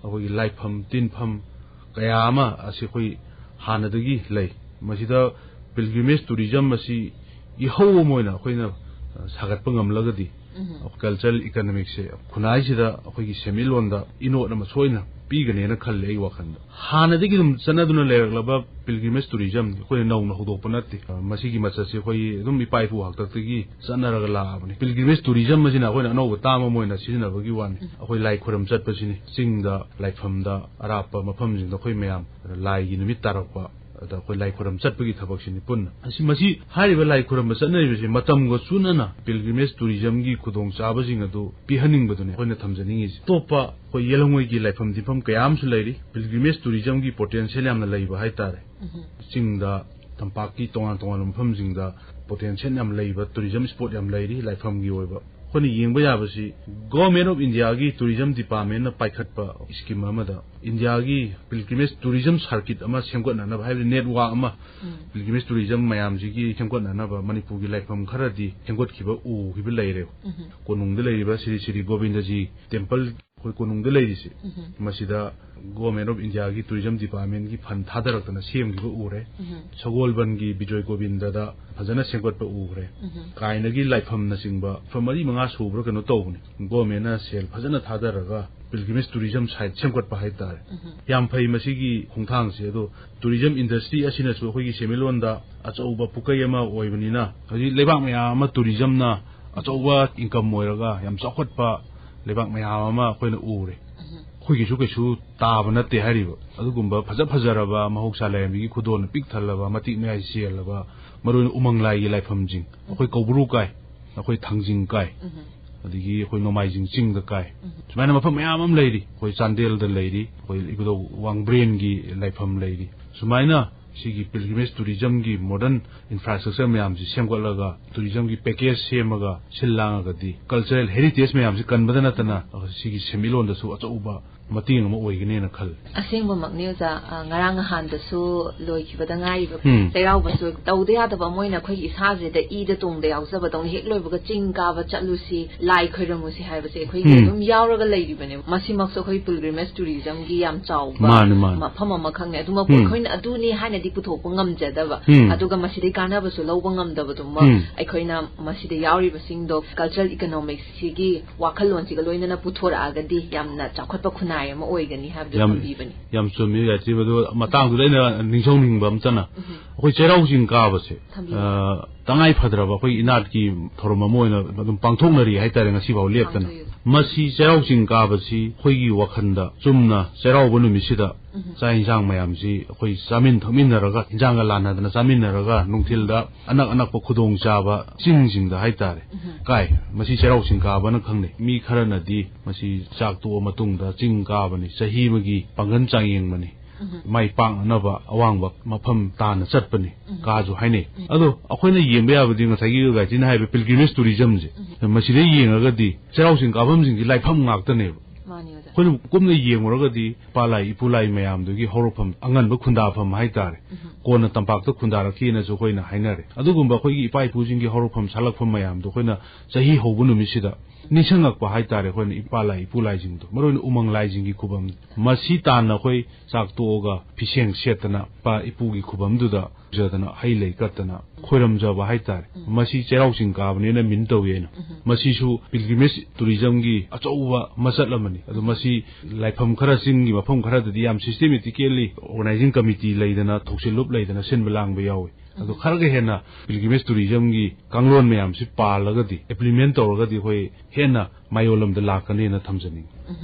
ꯑꯩꯈꯣꯏꯒꯤ ꯂꯥꯏꯐꯝ ꯇꯤꯟꯐꯝ ꯀꯌꯥ ꯑꯃ ꯑꯁꯤ ꯑꯩꯈꯣꯏ ꯍꯥꯟꯅꯗꯒꯤ ꯂꯩ꯫ ꯃꯁꯤꯗ ꯄꯤꯜꯒ꯭ꯔꯤꯃꯦꯖ ꯇꯨꯔꯤꯖꯝ ꯑꯁꯤ ꯏꯍꯧ ꯑꯃ ꯑꯣꯏꯅ ꯑꯩꯈꯣꯏꯅ ꯁꯥꯒꯠꯄ ꯉꯝꯂꯒꯗꯤ, ꯀꯜꯆꯔꯦꯜ ꯏꯀꯅꯣꯃꯤꯛꯁꯦ ꯈꯨꯟꯅꯥꯏꯁꯤꯗ ꯑꯩꯈꯣꯏꯒꯤ ꯁꯦꯟꯃꯤꯠꯂꯣꯟꯗ ꯏꯅꯣꯠ ꯑꯃ ꯁꯣꯏꯅ ꯄꯤꯒꯅꯦꯅ ꯈꯜꯂꯦ ꯑꯩ ꯋꯥꯈꯜꯗ꯫ ꯍꯥꯟꯅꯗꯒꯤ ꯑꯗꯨꯝ ꯆꯠꯅꯗꯨꯅ ꯂꯩꯔꯛꯂꯕ ꯄꯤꯜꯒ꯭ꯔꯤꯃꯦꯖ ꯇꯨꯔꯤꯖꯝ ꯑꯩꯈꯣꯏꯅ ꯅꯧꯅ ꯍꯧꯗꯣꯛꯄ ꯅꯠꯇꯦ꯫ ꯃꯁꯤꯒꯤ ꯃꯆꯠꯁꯦ ꯑꯩꯈꯣꯏꯒꯤ ꯑꯗꯨꯝ ꯏꯄꯥ ꯏꯄꯨ ꯍꯥꯛꯇꯛꯇꯒꯤ ꯆꯠꯅꯔꯒ ꯂꯥꯛꯑꯕꯅꯤ꯫ ꯄꯤꯜꯒ꯭ꯔꯤꯃꯦꯖ ꯇꯨꯔꯤꯖꯝ ꯑꯁꯤꯅ ꯑꯩꯈꯣꯏꯅ ꯑꯅꯧꯕ ꯇꯥꯝ ꯑꯃ ꯑꯣꯏꯅ ꯁꯤꯖꯤꯟꯅꯕꯒꯤ ꯋꯥꯅꯤ꯫ ꯑꯩꯈꯣꯏ ꯂꯥꯏ ꯈꯨꯔꯨꯝ ꯆꯠꯄꯁꯤꯅꯤ꯫ ꯆꯤꯡꯗ, ꯂꯥꯏꯐꯝꯗ, ꯑꯔꯥꯞꯄ ꯃꯐꯝꯁꯤꯡꯗ ꯑꯩꯈꯣꯏ ꯃꯌꯥꯝ ꯂꯥꯏꯒꯤ ꯅꯨꯃꯤꯠ ꯇꯥꯔꯛꯄ, ꯑꯗ ꯑꯩꯈꯣꯏ ꯂꯥꯏ ꯈꯨꯔꯨꯝ ꯆꯠꯄꯒꯤ ꯊꯕꯛꯁꯤꯅꯤ ꯄꯨꯟꯅ꯫ ꯑꯁꯤ, ꯃꯁꯤ ꯍꯥꯏꯔꯤꯕ ꯂꯥꯏ ꯈꯨꯔꯨꯝꯕ ꯆꯠꯅꯔꯤꯕꯁꯤ ꯃꯇꯝꯒ ꯆꯨꯅꯅ ꯄꯤꯜꯒ꯭ꯔꯤꯃꯦꯖ ꯇꯨꯔꯤꯖꯝꯒꯤ ꯈꯨꯗꯣꯡꯆꯥꯕꯁꯤꯡ ꯑꯗꯨ ꯄꯤꯍꯟꯅꯤꯡꯕꯗꯨꯅꯤ ꯑꯩꯈꯣꯏꯅ ꯊꯝꯖꯅꯤꯡꯉꯤꯁꯤ꯫ ꯑꯇꯣꯞꯄ ꯑꯩꯈꯣꯏ ꯌꯦꯜꯍꯧꯉꯣꯏꯒꯤ ꯂꯥꯏꯐꯝ ꯇꯤꯟꯐꯝ ꯀꯌꯥ ꯑꯃꯁꯨ ꯂꯩꯔꯤ꯫ ꯄꯤꯜꯒ꯭ꯔꯤꯃꯦꯖ ꯇꯨꯔꯤꯖꯝꯒꯤ ꯄꯣꯇꯦꯟꯁꯤꯌꯦꯜ ꯌꯥꯝꯅ ꯂꯩꯕ ꯍꯥꯏꯇꯥꯔꯦ꯫ ꯆꯤꯡꯗ, ꯇꯝꯄꯥꯛꯀꯤ ꯇꯣꯉꯥꯟ ꯇꯣꯉꯥꯟꯕ ꯃꯐꯝꯁꯤꯡꯗ ꯄꯣꯇꯦꯟꯁꯤꯌꯦꯜ ꯌꯥꯝ ꯂꯩꯕ ꯇꯨꯔꯤꯖꯝ ꯁ꯭ꯄꯣꯠ ꯌꯥꯝ ꯂꯩꯔꯤ ꯂꯥꯏꯐꯝꯒꯤ ꯑꯣꯏꯕ꯫ ꯑꯩꯈꯣꯏꯅ ꯌꯦꯡꯕ ꯌꯥꯕꯁꯤ Government of Indiaꯒꯤ ꯇꯨꯔꯤꯖꯝ ꯗꯤꯄꯥꯔꯠꯃꯦꯟꯅ ꯄꯥꯏꯈꯠꯄ ꯁ꯭ꯀꯤꯝ ꯑꯃꯗ ꯏꯟꯗꯤꯌꯥꯒꯤ ꯄꯤꯜꯒ꯭ꯔꯤꯃꯦꯖ ꯇꯨꯔꯤꯖꯝ ꯁꯥꯔꯀꯤꯠ ꯑꯃ ꯁꯦꯝꯒꯠꯅꯅꯕ, ꯍꯥꯏꯕꯗꯤ ꯅꯦꯠꯋꯥꯔꯛ ꯑꯃ ꯄꯤꯜꯒ꯭ꯔꯤꯃꯦꯖ ꯇꯨꯔꯤꯖꯝ ꯃꯌꯥꯝꯁꯤꯒꯤ ꯁꯦꯝꯒꯠꯅꯅꯕ ꯃꯅꯤꯄꯨꯔꯒꯤ ꯂꯥꯏꯐꯝ ꯈꯔꯗꯤ ꯁꯦꯝꯒꯠꯈꯤꯕ ꯎꯈꯤꯕ ꯂꯩꯔꯦ꯫ ꯀꯣꯅꯨꯡꯗ ꯂꯩꯔꯤꯕ ꯁ꯭ꯔꯤ ꯁ꯭ꯔꯤ ꯒꯣꯕꯤꯟꯗꯖꯤ ꯇꯦꯝꯄꯜ, ꯑꯩꯈꯣꯏ ꯀꯣꯅꯨꯡꯗ ꯂꯩꯔꯤꯁꯦ, ꯃꯁꯤꯗ Government of Indiaꯒꯤ ꯇꯨꯔꯤꯖꯝ ꯗꯤꯄꯥꯔꯠꯃꯦꯟꯒꯤ ꯐꯟ ꯊꯥꯗꯔꯛꯇꯅ ꯁꯦꯝꯈꯤꯕ ꯎꯔꯦ꯫ ꯁꯒꯣꯜꯕꯟꯒꯤ ꯕꯤꯖꯣꯏ ꯒꯣꯕꯤꯟꯗꯗ ꯐꯖꯅ ꯁꯦꯝꯒꯠꯄ ꯎꯈ꯭ꯔꯦ꯫ ꯀꯥꯏꯅꯒꯤ ꯂꯥꯏꯐꯝꯅꯆꯤꯡꯕ ꯃꯐꯝ ꯃꯔꯤ ꯃꯉꯥ ꯁꯨꯕ꯭ꯔꯥ ꯀꯩꯅꯣ ꯇꯧꯕꯅꯤ꯫ ꯒꯣꯔꯃꯦꯟꯅ ꯁꯦꯜ ꯐꯖꯅ ꯊꯥꯗꯔꯒ ꯄꯤꯜꯒ꯭ꯔꯤꯃꯦꯖ ꯇꯨꯔꯤꯖꯝ ꯁꯥꯏꯠ ꯁꯦꯝꯒꯠꯄ ꯍꯥꯏꯇꯥꯔꯦ꯫ ꯌꯥꯝ ꯐꯩ ꯃꯁꯤꯒꯤ ꯈꯣꯡꯊꯥꯡꯁꯦ꯫ ꯑꯗꯣ ꯇꯨꯔꯤꯖꯝ ꯏꯟꯗꯁꯇ꯭ꯔꯤ ꯑꯁꯤꯅꯁꯨ ꯑꯩꯈꯣꯏꯒꯤ ꯁꯦꯟꯃꯤꯠꯂꯣꯟꯗ ꯑꯆꯧꯕ ꯄꯨꯀꯩ ꯑꯃ ꯑꯣꯏꯕꯅꯤꯅ, ꯍꯧꯖꯤꯛ ꯂꯩꯕꯥꯛ ꯃꯌꯥꯝ ꯑꯃ ꯇꯨꯔꯤꯖꯝꯅ ꯑꯆꯧꯕ ꯏꯟꯀꯝ ꯑꯣꯏꯔꯒ ꯌꯥꯝ ꯆꯥꯎꯈꯠꯄ ꯂꯩꯕꯥꯛ ꯃꯌꯥꯝ ꯑꯃ ꯑꯩꯈꯣꯏꯅ ꯎꯔꯦ꯫ ꯑꯩꯈꯣꯏꯒꯤꯁꯨ ꯀꯩꯁꯨ ꯇꯥꯕ ꯅꯠꯇꯦ ꯍꯥꯏꯔꯤꯕ꯫ ꯑꯗꯨꯒꯨꯝꯕ ꯐꯖ ꯐꯖꯔꯕ ꯃꯍꯧꯁꯥ ꯂꯥꯏꯔꯦꯝꯕꯤꯒꯤ ꯈꯨꯗꯣꯜꯅ ꯄꯤꯛ ꯊꯜꯂꯕ, ꯃꯇꯤꯛ ꯃꯌꯥꯏ ꯆꯦꯜꯂꯕ, ꯃꯔꯨꯑꯣꯏꯅ ꯎꯃꯪ ꯂꯥꯏꯒꯤ ꯂꯥꯏꯐꯝꯁꯤꯡ, ꯑꯩꯈꯣꯏ ꯀꯧꯕ꯭ꯔꯨ ꯀꯥꯏ, ꯑꯩꯈꯣꯏ ꯊꯥꯡꯖꯤꯡ ꯀꯥꯏ, ꯑꯗꯒꯤ ꯑꯩꯈꯣꯏ ꯅꯣꯡꯃꯥꯏꯖꯤꯡ ꯆꯤꯡꯗ ꯀꯥꯏ꯫ ꯁꯨꯃꯥꯏꯅ ꯃꯐꯝ ꯃꯌꯥꯝ ꯑꯃ ꯂꯩꯔꯤ꯫ ꯑꯩꯈꯣꯏ ꯆꯥꯟꯗꯦꯜꯗ ꯂꯩꯔꯤ, ꯑꯩꯈꯣꯏ ꯏꯕꯨꯙꯧ ꯋꯥꯡꯕ꯭ꯔꯦꯟꯒꯤ ꯂꯥꯏꯐꯝ ꯂꯩꯔꯤ꯫ ꯁꯨꯃꯥꯏꯅ ꯁꯤꯒꯤ pilgrimage tourismꯒꯤ modern infrastructure ꯃꯌꯥꯝꯁꯤ ꯁꯦꯝꯒꯠꯂꯒ, tourismꯒꯤ package ꯁꯦꯝꯃꯒ ꯁꯤꯜ ꯂꯥꯡꯉꯒꯗꯤ cultural heritage ꯃꯌꯥꯝꯁꯤ ꯀꯟꯕꯗ ꯅꯠꯇꯅ ꯁꯤꯒꯤ ꯁꯦꯟꯃꯤꯠꯂꯣꯟꯗꯁꯨ ꯑꯆꯧꯕ ꯃꯇꯦꯡ ꯑꯃ ꯑꯣꯏꯒꯅꯦꯅ ꯈꯜꯂꯤ꯫ ꯑꯁꯦꯡꯕꯃꯛꯅꯤ ꯑꯣꯖꯥ꯫ ꯑ, ꯉꯔꯥꯡ ꯅꯍꯥꯟꯗꯁꯨ ꯂꯣꯏꯈꯤꯕꯗ ꯉꯥꯏꯔꯤꯕ ꯎꯝ꯫ ꯆꯩꯔꯥꯎꯕꯁꯨ ꯇꯧꯗ ꯌꯥꯗꯕ ꯑꯃ ꯑꯣꯏꯅ ꯑꯩꯈꯣꯏꯒꯤ ꯏꯁꯥꯁꯤꯗ ꯏꯗ ꯇꯣꯡꯗ ꯌꯥꯎꯖꯕꯗꯧꯅ ꯍꯦꯛ ꯂꯣꯏꯕꯒ ꯆꯤꯡ ꯀꯥꯕ ꯆꯠꯂꯨꯁꯤ, ꯂꯥꯏ ꯈꯣꯏꯔꯝꯃꯨꯁꯤ ꯍꯥꯏꯕꯁꯦ ꯑꯩꯈꯣꯏꯒꯤ ꯎꯝ꯫ ꯑꯗꯨꯝ ꯌꯥꯎꯔꯒ ꯂꯩꯔꯤꯕꯅꯦ꯫ ꯃꯁꯤꯃꯛꯁꯨ ꯑꯩꯈꯣꯏ pilgrimage tourismꯒꯤ ꯌꯥꯝ ꯆꯥꯎꯕ ꯃꯥꯅꯦ, ꯃꯥꯅꯦ꯫ ꯃꯐꯝ ꯑꯃꯈꯛꯅꯦ꯫ ꯑꯗꯨꯃꯛꯄꯨ ꯎꯝ꯫ ꯑꯩꯈꯣꯏꯅ ꯑꯗꯨꯅꯤ ꯍꯥꯏꯅꯗꯤ ꯄꯨꯊꯣꯛꯄ ꯉꯝꯖꯗꯕ꯫ ꯎꯝ꯫ ꯑꯗꯨꯒ ꯃꯁꯤꯗꯩ ꯀꯥꯟꯅꯕꯁꯨ ꯂꯧꯕ ꯉꯝꯗꯕꯗꯨꯃꯛ ꯎꯝ꯫ ꯑꯩꯈꯣꯏꯅ ꯃꯁꯤꯗ ꯌꯥꯎꯔꯤꯕꯁꯤꯡꯗꯣ cultural economicsꯁꯤꯒꯤ ꯋꯥꯈꯜꯂꯣꯟꯁꯤꯒ ꯂꯣꯏꯅꯅ ꯄꯨꯊꯣꯔꯛꯑꯒꯗꯤ ꯌꯥꯝꯅ ꯆꯥꯎꯈꯠꯄ ꯈꯨꯟꯅꯥꯏ ꯑꯃ ꯑꯣꯏꯒꯅꯤ ꯍꯥꯏꯕꯗꯨ ꯌꯥꯝ, ꯊꯝꯕꯤꯕꯅꯤ꯫ ꯌꯥꯝ ꯆꯨꯝꯃꯤ, ꯒꯥꯌꯇ꯭ꯔꯤ꯫ ꯃꯗꯨ ꯃꯇꯥꯡꯗꯨꯗ ꯑꯩꯅ ꯅꯤꯡꯁꯤꯡꯅꯤꯡꯕ ꯑꯝꯇꯅ, ꯎꯝ꯫ ꯑꯩꯈꯣꯏ ꯆꯩꯔꯥꯎ ꯆꯤꯡ ꯀꯥꯕꯁꯦ, ꯊꯝꯕꯤꯌꯨ꯫ ꯑ, ꯇꯉꯥꯏ ꯐꯗ꯭ꯔꯕ ꯑꯩꯈꯣꯏ ꯏꯅꯥꯠꯀꯤ ꯊꯧꯔꯝ ꯑꯃ ꯑꯣꯏꯅ ꯑꯗꯨꯝ ꯄꯥꯡꯊꯣꯛꯅꯔꯤ ꯍꯥꯏꯇꯥꯔꯦ, ꯉꯁꯤꯐꯥꯎ ꯂꯦꯞꯇꯅ꯫ ꯄꯥꯡꯊꯣꯛꯏ꯫ ꯃꯁꯤ ꯆꯩꯔꯥꯎ ꯆꯤꯡ ꯀꯥꯕꯁꯤ ꯑꯩꯈꯣꯏꯒꯤ ꯋꯥꯈꯜꯗ ꯆꯨꯝꯅ ꯆꯩꯔꯥꯎꯕ ꯅꯨꯃꯤꯠꯁꯤꯗ ꯎꯝ꯫ ꯆꯥꯛ ꯏꯟꯁꯥꯡ ꯃꯌꯥꯝꯁꯤ ꯑꯩꯈꯣꯏ ꯆꯥꯃꯤꯟ ꯊꯛꯃꯤꯟꯅꯔꯒ, ꯏꯟꯁꯥꯡꯒ ꯂꯥꯟꯅꯗꯅ ꯆꯥꯃꯤꯟꯅꯔꯒ, ꯅꯨꯡꯊꯤꯜꯗ ꯑꯅꯛ ꯑꯅꯛꯄ ꯈꯨꯗꯣꯡ ꯆꯥꯕ ꯆꯤꯡꯁꯤꯡꯗ ꯍꯥꯏꯇꯥꯔꯦ, ꯎꯝ꯫ ꯀꯥꯏ꯫ ꯃꯁꯤ ꯆꯩꯔꯥꯎ ꯆꯤꯡ ꯀꯥꯕꯅ ꯈꯪꯅꯩ꯫ ꯃꯤ ꯈꯔꯅꯗꯤ ꯃꯁꯤ ꯆꯥꯛ ꯇꯣꯛꯑ ꯃꯇꯨꯡꯗ ꯆꯤꯡ ꯀꯥꯕꯅꯤ, ꯆꯍꯤ ꯑꯃꯒꯤ ꯄꯥꯡꯒꯜ ꯆꯥꯡꯌꯦꯡꯕꯅꯤ, ꯎꯝ꯫ ꯃꯥꯏ ꯄꯥꯛꯅꯅꯕ ꯑꯋꯥꯡꯕ ꯃꯐꯝ ꯇꯥꯟꯅ ꯆꯠꯄꯅꯤ, ꯎꯝ꯫ ꯀꯥꯁꯨ ꯍꯥꯏꯅꯩ꯫ ꯎꯝ꯫ ꯑꯗꯣ ꯑꯩꯈꯣꯏꯅ ꯌꯦꯡꯕ ꯌꯥꯕꯗꯤ ꯉꯁꯥꯏꯒꯤ ꯒꯥꯏꯇ꯭ꯔꯤꯅ ꯍꯥꯏꯕ pilgrimage tourismꯁꯦ, ꯎꯝ꯫ ꯃꯁꯤꯗ ꯌꯦꯡꯉꯒꯗꯤ ꯆꯩꯔꯥꯎ ꯆꯤꯡ ꯀꯥꯐꯝꯁꯤꯡꯁꯤ ꯂꯥꯏꯐꯝ ꯉꯥꯛꯇꯅꯦꯕ꯫ ꯃꯥꯅꯤ ꯑꯣꯖꯥ꯫ ꯑꯩꯈꯣꯏꯅ ꯀꯨꯞꯅ ꯌꯦꯡꯉꯨꯔꯒꯗꯤ ꯏꯄꯥ ꯂꯥꯏ ꯏꯄꯨ ꯂꯥꯏ ꯃꯌꯥꯝꯗꯨꯒꯤ ꯍꯧꯔꯛꯐꯝ, ꯑꯉꯟꯕ ꯈꯨꯟꯗꯥꯐꯝ ꯍꯥꯏꯇꯥꯔꯦ꯫ ꯎꯝ꯫ ꯀꯣꯟꯅ ꯇꯝꯄꯥꯛꯇ ꯈꯨꯟꯗꯥꯔꯛꯈꯤꯅꯁꯨ ꯑꯩꯈꯣꯏꯅ ꯍꯥꯏꯅꯔꯦ꯫ ꯑꯗꯨꯒꯨꯝꯕ ꯑꯩꯈꯣꯏꯒꯤ ꯏꯄꯥ ꯏꯄꯨꯁꯤꯡꯒꯤ ꯍꯧꯔꯛꯐꯝ ꯁꯥꯠꯂꯛꯐꯝ ꯃꯌꯥꯝꯗꯣ ꯑꯩꯈꯣꯏꯅ ꯆꯍꯤ ꯍꯧꯕ ꯅꯨꯃꯤꯠꯁꯤꯗ ꯅꯤꯡꯁꯤꯡꯉꯛꯄ ꯍꯥꯏꯇꯥꯔꯦ꯫ ꯑꯩꯈꯣꯏꯅ ꯏꯄꯥ ꯂꯥꯏ ꯏꯄꯨ ꯂꯥꯏꯁꯤꯡꯗꯣ, ꯃꯔꯨꯑꯣꯏꯅ ꯎꯃꯪ ꯂꯥꯏꯁꯤꯡꯒꯤ ꯈꯨꯕꯝ, ꯃꯁꯤ ꯇꯥꯟꯅ ꯑꯩꯈꯣꯏ ꯆꯥꯛ ꯇꯣꯛꯑꯒ ꯐꯤꯁꯦꯡ ꯁꯦꯠꯇꯅ ꯏꯄꯥ ꯏꯄꯨꯒꯤ ꯈꯨꯕꯝꯗꯨꯗ ꯐꯖꯗꯅ ꯍꯩ ꯂꯩ ꯀꯠꯇꯅ ꯈꯣꯏꯔꯝꯖꯕ ꯍꯥꯏꯇꯥꯔꯦ꯫ ꯎꯝ꯫ ꯃꯁꯤ ꯆꯩꯔꯥꯎ ꯆꯤꯡ ꯀꯥꯕꯅꯦꯅ ꯃꯤꯟ ꯇꯧꯏ ꯑꯩꯅ꯫ ꯎꯝ꯫ ꯃꯁꯤꯁꯨ pilgrimage tourismꯒꯤ ꯑꯆꯧꯕ ꯃꯆꯠ ꯑꯃꯅꯤ꯫ ꯑꯗꯣ ꯃꯁꯤ ꯂꯥꯏꯐꯝ ꯈꯔ, ꯆꯤꯡꯒꯤ ꯃꯐꯝ ꯈꯔꯗꯗꯤ ꯌꯥꯝ systematically organizing committee ꯂꯩꯗꯅ, ꯊꯧꯁꯤꯜꯂꯨꯞ ꯂꯩꯗꯅ ꯁꯤꯟꯕ ꯂꯥꯡꯕ ꯌꯥꯎꯏ꯫ ꯑꯗꯣ ꯈꯔꯒ ꯍꯦꯟꯅ ꯄꯤꯜꯒ꯭ꯔꯤꯃꯦꯖ ꯇꯨꯔꯤꯖꯝꯒꯤ ꯀꯥꯡꯂꯣꯟ ꯃꯌꯥꯝꯁꯤ ꯄꯥꯜꯂꯒꯗꯤ, ꯏꯝꯄ꯭ꯂꯤꯃꯦꯟ ꯇꯧꯔꯒꯗꯤ ꯑꯩꯈꯣꯏ ꯍꯦꯟꯅ ꯃꯥꯏ ꯑꯣꯜꯂꯝꯗ ꯂꯥꯛꯀꯅꯦꯅ ꯊꯝꯖꯅꯤꯡꯉꯤ꯫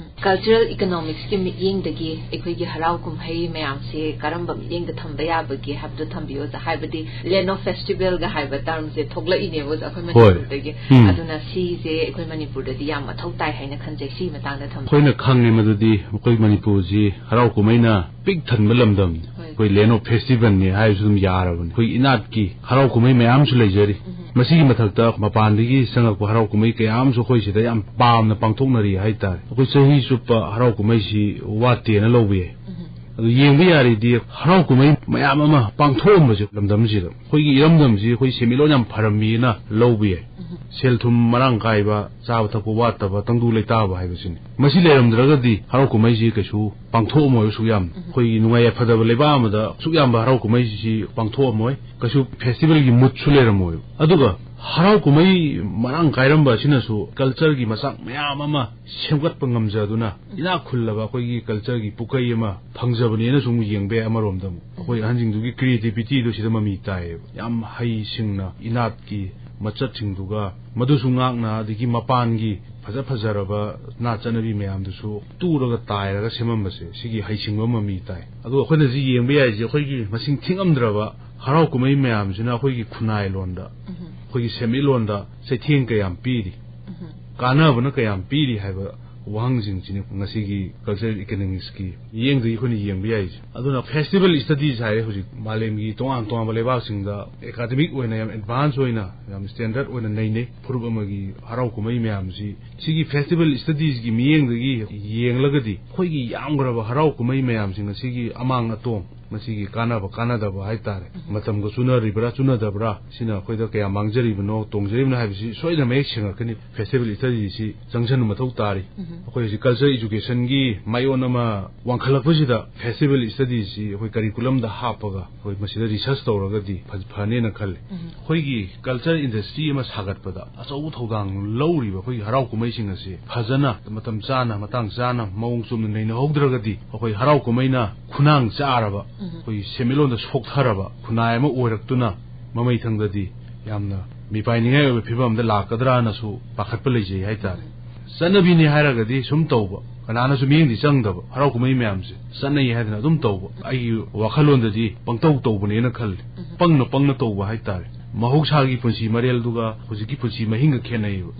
ꯀꯜꯆꯔꯦꯜ ꯏꯀꯣꯅꯣꯃꯤꯛꯁꯀꯤ ꯃꯤꯠꯌꯦꯡꯗꯒꯤ ꯑꯩꯈꯣꯏꯒꯤ ꯍꯔꯥꯎ ꯀꯨꯝꯍꯩ ꯃꯌꯥꯝꯁꯦ ꯀꯔꯝꯕ ꯃꯤꯠꯌꯦꯡꯗ ꯊꯝꯕ ꯌꯥꯕꯒꯦ ꯍꯥꯏꯕꯗꯣ ꯊꯝꯕꯤꯌꯣ ꯑꯣꯖꯥ꯫ ꯍꯥꯏꯕꯗꯤ ꯂꯦꯟ ꯑꯣꯐ ꯐꯦꯁꯇꯤꯚꯦꯜꯒ ꯍꯥꯏꯕ ꯇꯔꯝꯁꯦ ꯊꯣꯛꯂꯛꯏꯅꯦꯕ ꯑꯣꯖꯥ, ꯑꯩꯈꯣꯏ ꯍꯣꯏ꯫ ꯃꯅꯤꯄꯨꯔꯗꯒꯤ꯫ ꯎꯝ꯫ ꯑꯗꯨꯅ ꯁꯤꯁꯦ ꯑꯩꯈꯣꯏ ꯃꯅꯤꯄꯨꯔꯗꯗꯤ ꯌꯥꯝ ꯃꯊꯧ ꯇꯥꯏ ꯍꯥꯏꯅ ꯈꯟꯖꯩ꯫ ꯁꯤꯒꯤ ꯃꯇꯥꯡꯗ ꯊꯝꯕꯤꯌꯨ꯫ ꯑꯩꯈꯣꯏꯅ ꯈꯪꯉꯦ ꯃꯗꯨꯗꯤ ꯑꯩꯈꯣꯏ ꯃꯅꯤꯄꯨꯔꯁꯤ ꯍꯔꯥꯎ ꯀꯨꯝꯍꯩꯅ ꯄꯤꯛ ꯊꯟꯕ ꯂꯝꯗꯝꯅꯤ꯫ ꯍꯣꯏ꯫ ꯑꯩꯈꯣꯏ ꯂꯦꯟ ꯑꯣꯐ ꯐꯦꯁꯇꯤꯚꯦꯜꯅꯤ ꯍꯥꯏꯔꯁꯨ ꯑꯗꯨꯝ ꯌꯥꯔꯕꯅꯤ꯫ ꯑꯩꯈꯣꯏ ꯏꯅꯥꯠꯀꯤ ꯍꯔꯥꯎ ꯀꯨꯝꯍꯩ ꯃꯌꯥꯝꯁꯨ ꯂꯩꯖꯔꯤ꯫ ꯃꯁꯤꯒꯤ ꯃꯊꯛꯇ ꯃꯄꯥꯟꯗꯒꯤ ꯆꯪꯉꯛꯄ ꯍꯔꯥꯎ ꯀꯨꯝꯍꯩ ꯀꯌꯥ ꯑꯃꯁꯨ ꯑꯩꯈꯣꯏ ꯁꯤꯗ ꯌꯥꯝ ꯄꯥꯝꯅ ꯄꯥꯡꯊꯣꯛꯅꯔꯤ ꯍꯥꯏꯇꯥꯔꯦ꯫ ꯑꯩꯈꯣꯏ ꯆꯍꯤ ꯆꯨꯞꯄ ꯍꯔꯥꯎ ꯀꯨꯝꯍꯩꯁꯤ ꯋꯥꯠꯇꯦꯅ ꯂꯧꯕ ꯌꯥꯏ꯫ ꯑꯗꯨ ꯌꯦꯡꯕ ꯌꯥꯔꯗꯤ ꯍꯔꯥꯎ ꯀꯨꯝꯍꯩ ꯃꯌꯥꯝ ꯑꯃ ꯄꯥꯡꯊꯣꯛꯑꯝꯕꯁꯦ ꯂꯝꯗꯝꯁꯤꯗ ꯑꯩꯈꯣꯏꯒꯤ ꯏꯔꯝꯗꯝꯁꯤ ꯑꯩꯈꯣꯏ ꯁꯦꯟꯃꯤꯠꯂꯣꯟ ꯌꯥꯝ ꯐꯔꯝꯃꯤꯅ ꯂꯧꯕ ꯌꯥꯏ꯫ ꯁꯦꯜ ꯊꯨꯝ ꯃꯔꯥꯡ ꯀꯥꯏꯕ, ꯆꯥꯕ ꯊꯛꯄ ꯋꯥꯠꯇꯕ, ꯇꯪꯗꯨ ꯂꯩꯇꯥꯕ ꯍꯥꯏꯕꯁꯤꯅꯤ꯫ ꯃꯁꯤ ꯂꯩꯔꯝꯗ꯭ꯔꯒꯗꯤ ꯍꯔꯥꯎ ꯀꯨꯝꯍꯩꯁꯤ ꯀꯩꯁꯨ ꯄꯥꯡꯊꯣꯛꯑꯝꯃꯣꯏ꯫ ꯑꯁꯨꯛ ꯌꯥꯝ ꯑꯩꯈꯣꯏꯒꯤ ꯅꯨꯡꯉꯥꯏ ꯌꯥꯏꯐꯗꯕ ꯂꯩꯕꯥꯛ ꯑꯃꯗ ꯑꯁꯨꯛ ꯌꯥꯝꯕ ꯍꯔꯥꯎ ꯀꯨꯝꯍꯩꯁꯤ ꯄꯥꯡꯊꯣꯛꯑꯝꯃꯣꯏ꯫ ꯀꯩꯁꯨ ꯐꯦꯁꯇꯤꯚꯦꯜꯒꯤ ꯃꯨꯠꯁꯨ ꯂꯩꯔꯝꯃꯣꯏ꯫ ꯑꯗꯨꯒ ꯍꯔꯥꯎ ꯀꯨꯝꯍꯩ ꯃꯔꯥꯡ ꯀꯥꯏꯔꯝꯕ ꯑꯁꯤꯅꯁꯨ ꯀꯜꯆꯔꯒꯤ ꯃꯆꯥꯛ ꯃꯌꯥꯝ ꯑꯃ ꯁꯦꯝꯒꯠꯄ ꯉꯝꯖꯗꯨꯅ ꯏꯅꯥꯛ ꯈꯨꯜꯂꯕ ꯑꯩꯈꯣꯏꯒꯤ ꯀꯜꯆꯔꯒꯤ ꯄꯨꯀꯩ ꯑꯃ ꯐꯪꯖꯕꯅꯦꯅꯁꯨ ꯑꯃꯨꯛ ꯌꯦꯡꯕ ꯌꯥꯏ꯫ ꯑꯃꯔꯣꯝꯗ ꯑꯃꯨꯛ ꯑꯩꯈꯣꯏ ꯑꯍꯟꯁꯤꯡꯗꯨꯒꯤ ꯀ꯭ꯔꯤꯌꯦꯇꯤꯚꯤꯇꯤꯗꯣ ꯁꯤꯗ ꯃꯃꯤ ꯇꯥꯏꯌꯦꯕ꯫ ꯌꯥꯝ ꯍꯩꯁꯤꯡꯅ ꯏꯅꯥꯠꯀꯤ ꯃꯆꯠꯁꯤꯡꯗꯨꯒ ꯃꯗꯨꯁꯨ ꯉꯥꯛꯅ, ꯑꯗꯒꯤ ꯃꯄꯥꯟꯒꯤ ꯐꯖ ꯐꯖꯔꯕ ꯅꯥꯠ ꯆꯠꯅꯕꯤ ꯃꯌꯥꯝꯗꯨꯁꯨ ꯇꯨꯔꯒ ꯇꯥꯏꯔꯒ ꯁꯦꯝꯃꯝꯕꯁꯦ ꯁꯤꯒꯤ ꯍꯩꯁꯤꯡꯕ ꯑꯃ ꯃꯃꯤ ꯇꯥꯏ꯫ ꯑꯗꯨꯒ ꯑꯩꯈꯣꯏꯅ ꯍꯧꯖꯤꯛ ꯌꯦꯡꯕ ꯌꯥꯏꯁꯦ ꯑꯩꯈꯣꯏꯒꯤ ꯃꯁꯤꯡ ꯊꯤꯉꯝꯗ꯭ꯔꯕ ꯍꯔꯥꯎ ꯀꯨꯝꯍꯩ ꯃꯌꯥꯝꯁꯤꯅ ꯑꯩꯈꯣꯏꯒꯤ ꯈꯨꯟꯅꯥꯏꯂꯣꯟꯗ, ꯑꯩꯈꯣꯏꯒꯤ ꯁꯦꯟꯃꯤꯠꯂꯣꯟꯗ ꯆꯩꯊꯦꯡ ꯀꯌꯥꯝ ꯄꯤꯔꯤ, ꯀꯥꯟꯅꯕꯅ ꯀꯌꯥꯝ ꯄꯤꯔꯤ ꯍꯥꯏꯕ ꯋꯥꯍꯪꯁꯤꯡꯁꯤꯅꯤ ꯉꯁꯤꯒꯤ ꯀꯜꯆꯔꯦꯜ ꯏꯀꯣꯅꯣꯃꯤꯛꯁꯀꯤ ꯃꯤꯠꯌꯦꯡꯗꯒꯤ ꯑꯩꯈꯣꯏꯅ ꯌꯦꯡꯕ ꯌꯥꯏꯁꯦ꯫ ꯑꯗꯨꯅ ꯐꯦꯁꯇꯤꯚꯦꯜ ꯁ꯭ꯇꯗꯤꯁ ꯍꯥꯏꯔꯦ ꯍꯧꯖꯤꯛ ꯃꯥꯂꯦꯝꯒꯤ ꯇꯣꯉꯥꯟ ꯇꯣꯉꯥꯟꯕ ꯂꯩꯕꯥꯛꯁꯤꯡꯗ ꯑꯦꯀꯥꯗꯃꯤꯛ ꯑꯣꯏꯅ ꯌꯥꯝ ꯑꯦꯗꯚꯥꯟꯁ ꯑꯣꯏꯅ ꯌꯥꯝ ꯁ꯭ꯇꯦꯟꯗꯔꯗ ꯑꯣꯏꯅ ꯅꯩꯅꯩ꯫ ꯐꯨꯔꯨꯞ ꯑꯃꯒꯤ ꯍꯔꯥꯎ ꯀꯨꯝꯍꯩ ꯃꯌꯥꯝꯁꯤ ꯁꯤꯒꯤ ꯐꯦꯁꯇꯤꯚꯦꯜ ꯁ꯭ꯇꯗꯤꯁꯀꯤ ꯃꯤꯠꯌꯦꯡꯗꯒꯤ ꯌꯦꯡꯂꯒꯗꯤ ꯑꯩꯈꯣꯏꯒꯤ ꯌꯥꯝꯈ꯭ꯔꯕ ꯍꯔꯥꯎ ꯀꯨꯝꯍꯩ ꯃꯌꯥꯝꯁꯤꯡ ꯑꯁꯤꯒꯤ ꯑꯃꯥꯡ ꯑꯇꯣꯡ, ꯃꯁꯤꯒꯤ ꯀꯥꯟꯅꯕ ꯀꯥꯟꯅꯗꯕ ꯍꯥꯏꯇꯥꯔꯦ, ꯃꯇꯝꯒ ꯆꯨꯅꯔꯤꯕ꯭ꯔꯥ ꯆꯨꯅꯗꯕ꯭ꯔꯥ, ꯁꯤꯅ ꯑꯩꯈꯣꯏꯗ ꯀꯌꯥ ꯃꯥꯡꯖꯔꯤꯕꯅꯣ ꯇꯣꯡꯖꯔꯤꯕꯅꯣ ꯍꯥꯏꯕꯁꯤ ꯁꯣꯏꯗꯅ ꯃꯌꯦꯛ ꯁꯦꯡꯉꯛꯀꯅꯤ꯫ ꯐꯦꯁꯇꯤꯚꯦꯜ ꯁ꯭ꯇꯗꯤꯁꯤ ꯆꯪꯁꯤꯟꯕ ꯃꯊꯧ ꯇꯥꯔꯤ꯫ ꯑꯩꯈꯣꯏ ꯍꯧꯖꯤꯛ ꯀꯜꯆꯔ ꯏꯖꯨꯀꯦꯁꯟꯒꯤ ꯃꯥꯏꯑꯣꯟ ꯑꯃ ꯋꯥꯡꯈꯠꯂꯛꯄꯁꯤꯗ ꯐꯦꯁꯇꯤꯚꯦꯜ ꯁ꯭ꯇꯗꯤꯁꯤ ꯑꯩꯈꯣꯏ ꯀꯔꯤꯀꯨꯂꯝꯗ ꯍꯥꯞꯄꯒ ꯑꯩꯈꯣꯏ ꯃꯁꯤꯗ ꯔꯤꯁꯔꯁ ꯇꯧꯔꯒꯗꯤ ꯐ-, ꯐꯅꯦꯅ ꯈꯜꯂꯤ꯫ ꯑꯩꯈꯣꯏꯒꯤ ꯀꯜꯆꯔ ꯏꯟꯗꯁꯇ꯭ꯔꯤ ꯑꯃ ꯁꯥꯒꯠꯄꯗ ꯑꯆꯧꯕ ꯊꯧꯗꯥꯡ ꯂꯧꯔꯤꯕ ꯑꯩꯈꯣꯏꯒꯤ ꯍꯔꯥꯎ ꯀꯨꯝꯍꯩꯁꯤꯡ ꯑꯁꯤ ꯐꯖꯅ ꯃꯇꯝ ꯆꯥꯅ, ꯃꯇꯥꯡ ꯆꯥꯅ, ꯃꯑꯣꯡ ꯆꯨꯝꯅ ꯅꯩꯅꯍꯧꯗ꯭ꯔꯒꯗꯤ ꯑꯩꯈꯣꯏ ꯍꯔꯥꯎ ꯀꯨꯝꯍꯩꯅ ꯈꯨꯅꯥꯡ ꯆꯥꯔꯕ ꯑꯩꯈꯣꯏꯒꯤ ꯁꯦꯟꯃꯤꯠꯂꯣꯟꯗ ꯁꯣꯛꯊꯔꯕ ꯈꯨꯟꯅꯥꯏ ꯑꯃ ꯑꯣꯏꯔꯛꯇꯨꯅ ꯃꯃꯩꯊꯪꯗꯗꯤ ꯌꯥꯝꯅ ꯃꯤꯄꯥꯏꯅꯤꯡꯉꯥꯏ ꯑꯣꯏꯕ ꯐꯤꯕꯝ ꯑꯃꯗ ꯂꯥꯛꯀꯗ꯭ꯔꯥꯅꯁꯨ ꯄꯥꯈꯠꯄ ꯂꯩꯖꯩ ꯍꯥꯏꯇꯥꯔꯦ꯫ ꯆꯠꯅꯕꯤꯅꯤ ꯍꯥꯏꯔꯒꯗꯤ ꯁꯨꯝ ꯇꯧꯕ, ꯀꯅꯥꯅꯁꯨ ꯃꯤꯠꯌꯦꯡꯗꯤ ꯆꯪꯗꯕ, ꯍꯔꯥꯎ ꯀꯨꯝꯍꯩ ꯃꯌꯥꯝꯁꯦ ꯆꯠꯅꯩ ꯍꯥꯏꯗꯅ ꯑꯗꯨꯝ ꯇꯧꯕ, ꯑꯩꯒꯤ ꯋꯥꯈꯜꯂꯣꯟꯗꯗꯤ ꯄꯪꯇꯧ ꯇꯧꯕꯅꯦꯅ ꯈꯜꯂꯤ꯫ ꯄꯪꯅ ꯄꯪꯅ ꯇꯧꯕ ꯍꯥꯏꯇꯥꯔꯦ꯫ ꯃꯍꯧꯁꯥꯒꯤ ꯄꯨꯟꯁꯤ ꯃꯔꯦꯜꯗꯨꯒ ꯍꯧꯖꯤꯛꯀꯤ ꯄꯨꯟꯁꯤ ꯃꯍꯤꯡꯒ ꯈꯦꯠꯅꯩꯌꯦꯕ꯫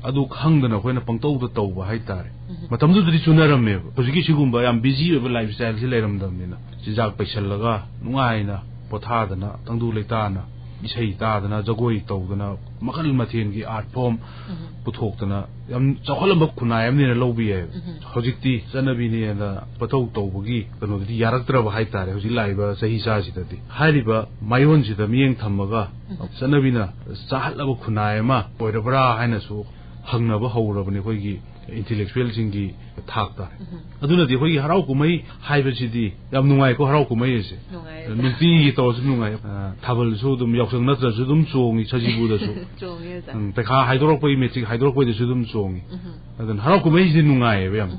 ꯑꯗꯨ ꯈꯪꯗꯅ ꯑꯩꯈꯣꯏꯅ ꯄꯪꯇꯧꯗ ꯇꯧꯕ ꯍꯥꯏꯇꯥꯔꯦ꯫ ꯃꯇꯝꯗꯨꯗꯗꯤ ꯆꯨꯅꯔꯝꯃꯦꯕ꯫ ꯍꯧꯖꯤꯛꯀꯤ ꯁꯤꯒꯨꯝꯕ ꯌꯥꯝ ꯕꯤꯖꯤ ꯑꯣꯏꯕ ꯂꯥꯏꯐ ꯁ꯭ꯇꯥꯏꯜꯁꯤ ꯂꯩꯔꯝꯗꯕꯅꯤꯅ, ꯆꯤꯟꯖꯥꯛ ꯄꯩꯁꯜꯂꯒ ꯅꯨꯡꯉꯥꯏꯅ ꯄꯣꯊꯥꯗꯅ, ꯇꯪꯗꯨ ꯂꯩꯇꯥꯅ ꯏꯁꯩ ꯇꯥꯗꯅ, ꯖꯒꯣꯏ ꯇꯧꯗꯅ, ꯃꯈꯜ ꯃꯊꯦꯜꯒꯤ ꯑꯥꯔꯠ ꯐꯣꯝ ꯄꯨꯊꯣꯛꯇꯅ ꯌꯥꯝ ꯆꯥꯎꯈꯠꯂꯝꯕ ꯈꯨꯟꯅꯥꯏ ꯑꯃꯅꯦꯅ ꯂꯧꯕ ꯌꯥꯏ꯫ ꯍꯧꯖꯤꯛꯇꯤ ꯆꯠꯅꯕꯤꯅꯦꯅ ꯄꯇꯧ ꯇꯧꯕꯒꯤ ꯀꯩꯅꯣꯗꯨꯗꯤ ꯌꯥꯔꯛꯇ꯭ꯔꯕ ꯍꯥꯏꯇꯥꯔꯦ꯫ ꯍꯧꯖꯤꯛ ꯂꯥꯛꯏꯕ ꯆꯍꯤ ꯆꯥꯁꯤꯗꯗꯤ ꯍꯥꯏꯔꯤꯕ ꯃꯥꯏꯑꯣꯟꯁꯤꯗ ꯃꯤꯠꯌꯦꯡ ꯊꯝꯃꯒ ꯆꯠꯅꯕꯤꯅ ꯆꯥꯍꯜꯂꯕ ꯈꯨꯟꯅꯥꯏ ꯑꯃ ꯑꯣꯏꯔꯕ꯭ꯔꯥ ꯍꯥꯏꯅꯁꯨ ꯍꯪꯅꯕ ꯍꯧꯔꯕꯅꯤ ꯑꯩꯈꯣꯏꯒꯤ ꯏꯟꯇꯦꯂꯦꯛꯆꯨꯋꯦꯜꯁꯤꯡꯒꯤ ꯊꯥꯛꯇ꯫ ꯑꯗꯨꯅꯗꯤ ꯑꯩꯈꯣꯏꯒꯤ ꯍꯔꯥꯎ ꯀꯨꯝꯍꯩ ꯍꯥꯏꯕꯁꯤꯗꯤ ꯌꯥꯝ ꯅꯨꯡꯉꯥꯏꯀꯣ꯫ ꯍꯔꯥꯎ ꯀꯨꯝꯍꯩ ꯑꯁꯦ ꯅꯨꯡꯉꯥꯏ꯫ ꯅꯨꯡꯇꯤꯒꯤ ꯇꯧꯔꯁꯨ ꯅꯨꯡꯉꯥꯏ꯫ ꯑ, ꯊꯥꯕꯜꯁꯨ ꯑꯗꯨꯝ, ꯌꯥꯎꯁꯪ ꯅꯠꯇ꯭ꯔꯁꯨ ꯑꯗꯨꯝ ꯆꯣꯡꯉꯤ, ꯁꯖꯤꯕꯨꯗꯁꯨ꯫ ꯆꯣꯡꯉꯦ ꯑꯣꯖꯥ꯫ ꯎꯝ, ꯄꯩꯈꯥ ꯍꯥꯏꯗꯣꯔꯛꯄꯒꯤ, ꯃꯦꯇ꯭ꯔꯤꯛ ꯍꯥꯏꯗꯣꯔꯛꯄꯩꯗꯁꯨ ꯑꯗꯨꯝ ꯆꯣꯡꯉꯤ꯫ ꯑꯗꯨꯅ ꯍꯔꯥꯎ ꯀꯨꯝꯍꯩꯁꯤꯗꯤ ꯅꯨꯡꯉꯥꯏꯌꯦꯕ ꯌꯥꯝ꯫